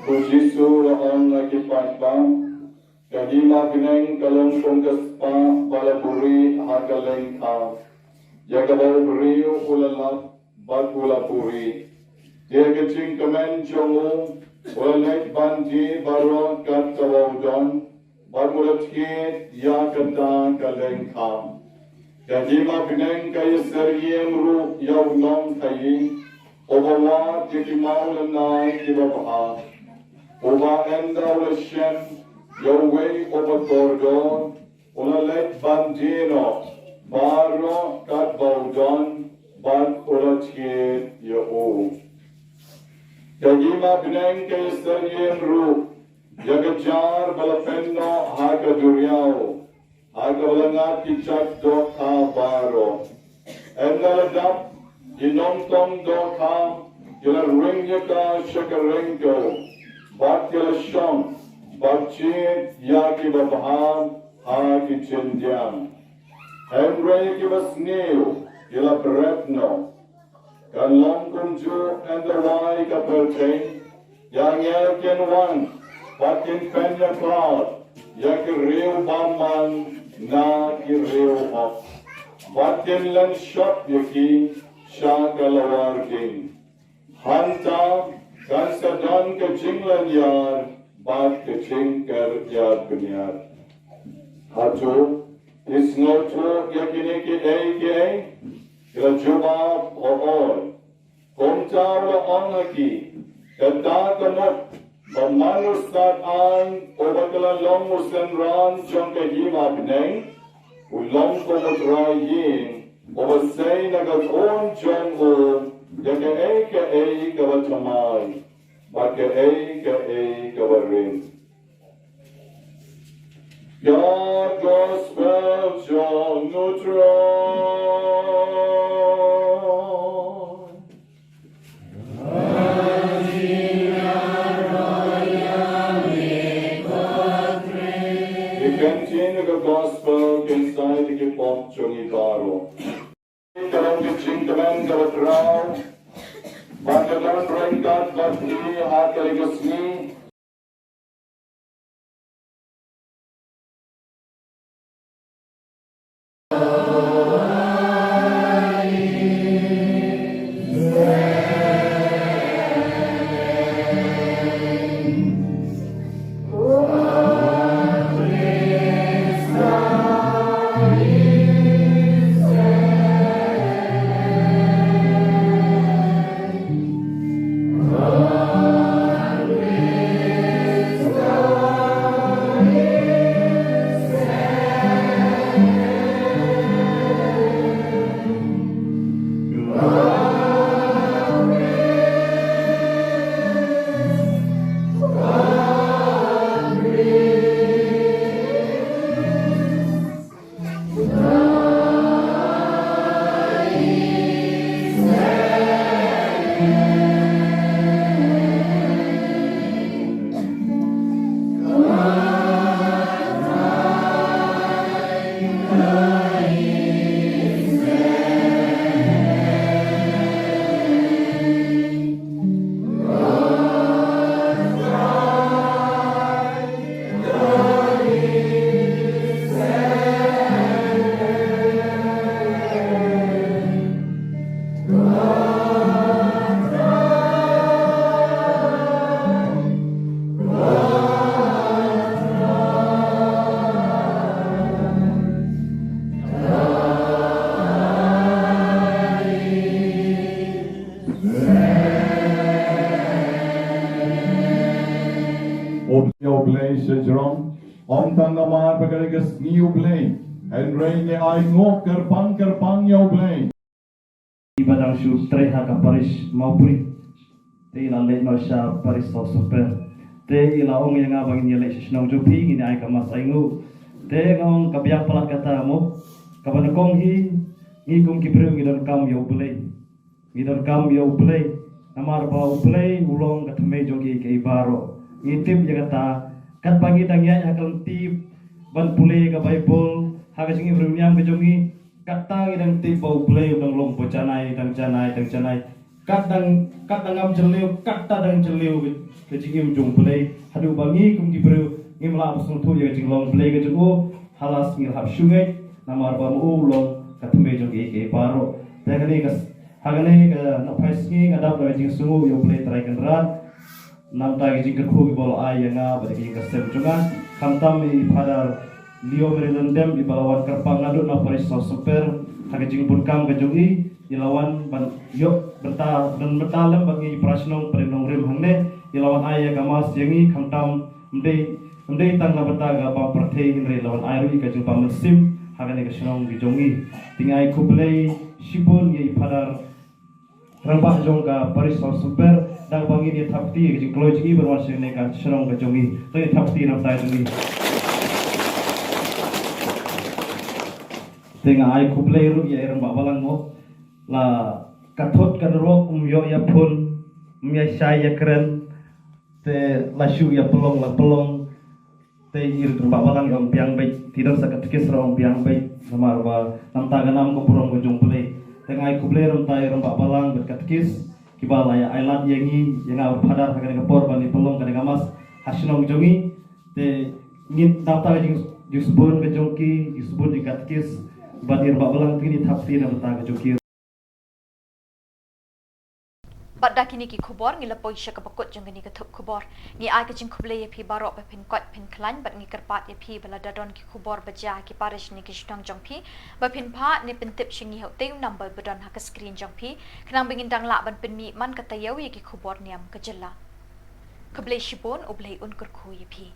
U Jisu u la ong ha ki paidbah, ka hima bneng ka long kum ka spah ba la buhrieh ha ka lyngkha, ïa kaba u briew u la lap bad u la buhrieh. Te ha ka jingkmen jong u, u la leit ban die baroh kat kaba u don, bad u la thied ïa kata ka lyngkha. Ka hima bneng ka ïasyriem ruh ïa u nongkhaïi, uba wad ïa ki mawlynnai kiba bha. Uba ynda u la shem ïa uwei uba kordor, u la leit ban die noh baroh kat ba u don, bad u la thied ïa u. Ka hima bneng ka ïasyriem ruh ïa ka jar ba la pynnoh ha ka duriaw. Ha Ka la ngat ki jait dohkha baroh. Ynda la dap, ki nongtong dohkha ki la ring ïa ka sha ka ryngkew, bad ki la shong bad jied ïa kiba bha ha ki jingdiang. Hynrei ïa kiba sniew ki la bret noh. Kan long kumjuh ynda wai ka pyrthei, ïa ki angel kin wan bad kin pynïakhlad ïa ki riew bymman na ki riew hok, bad kin len shop ïa ki sha ka lawar ding. Hangta kan sa don ka jinglynñiar bad ka jingker ïar bniat. Hato phi sngewthuh ïa kine kiei kiei? Ki la jubab, Hooid. Kumta u la ong ha ki, Kata ka mut ba man u Satan, uba ka la long u synran jong ka hima bneng, u long kum u trai ïing, uba sei na ka khun jong u ïa kaei kaei kaba thymmai bad kaei kaei kaba rit. Ka Gospel jong u Trai. Ki kyntien ka Gospel kin sa ai ïa ki pop jong ngi baroh. Ka long ka jingkmen kaba khraw ba ka don ryngkat bad ngi ha kane ka sngi. Ïa U Blei sha jrong, ym tang namar ba ka dei ka sngi U Blei, hynrei ngi ai nguh kyrpang kyrpang ïa U Blei. Iba dang shu trei ha ka parish Mawpri. Te i la leit noh sha parish South Soper. Te i la ong ïa nga ba ngin ïa leit sha shnong jong phi, ngin ïa ai ka mass ainguh. Te nga ong ka biang palat kata mo. Kaba nyngkong hi, ngi kum ki briew ngi donkam ïa U Blei. Ngi donkam ïa U Blei. Namar ba U Blei u long ka thymmei jong kiei kiei baroh. Ngi tip ïa kata. Katba ngi dang ïaid ha ka lynti ban pule ka Baibl ha ka jingim riewniam ka jong ngi. Kata ngi dang tip ba U Blei u dang long ba janai, dang janai, dang janai. Kat dang, kat dang ngam jylliew, kata dang jylliew ka, ka jingim jong U Blei. Haduh ba ngi kum ki briew ngim lah ban sngewthuh ïa ka jinglong Blei ka jong u. Halas ngi la hap shu ngeit namar ba ma u u long ka thymmei jong kiei kiei baroh. Te kane ka, ha kane ka nohphai sngi nga dap da ka jingsngewnguh ïa U Blei Trai Kynrad. Namar ki jingkyrkhu kiba u la ai ïa nga bad ïa ka sem jong nga. Khamtam i Father Leo Mary Lyngdoh iba la wan kyrpang naduh na parish South Soper ha ka jingbun kam ka jong i, i la wan ban ïoh bynta, ban bynta lem bad ngi para shnong para nongrim hangne, i la wan ai ïa ka mass ïa ngi khamtam ym dei, ym dei tang na bynta ka bam pyrthei hynrei la wan ai ruh ïa ka jingbam mynsiem ha kane ka shnong ka jong ngi. Te ngi ai khublei shibun ïa i Father Rangbah jong ka parish South Soper, da kaba ngin ïa thap kti ïa ka jingkloi jong ngi ban wan sha kane ka shnong ka jong ngi. To ïa thap kti na ka bynta jong ngi. Te nga ai khublei ruh ïa i rangbah balang mo. La ka thot ka nyrok um ïoh ïa phone, um ïa shai ïa kren. Te la shu ïa pynlong la pynlong. Te i rangbah balang ong biang beit, te don sa katekis ruh ong biang beit. Namar ba namta ka nam ka burom ka jong U Blei. Te nga ai khublei ruh ïa i rangbah balang bad katekis kiba la ïa ai lad ïa ngi, ïa nga u phadar ha kane ka por ban ïa pynlong kane ka mass ha shnong jong ngi. Te ngin, namta ka jing, jingsbun ka jong ki, jingsbun jong katekis bad i rangbah balang, te ngin ïa thap kti namta ka jong ki. Bad da kine ki khubor ngi la poi sha kaba kut jong kane ka thup khubor. Ngi ai ka jingkhublei ïa phi baroh ba phin koit phin khlaiñ, bad ngi kyrpad ïa phi ba lada don ki khubor ba jia ha ki parish ne ki shnong jong phi, ba phin phah ne pyntip sha ngi ha utei u number ba don ha ka screen jong phi, khnang ba ngin dang lah ban pynmih man ka taïew ïa ki khubor niam ka jylla. Khublei shibun, U Blei un kyrkhu ïa phi.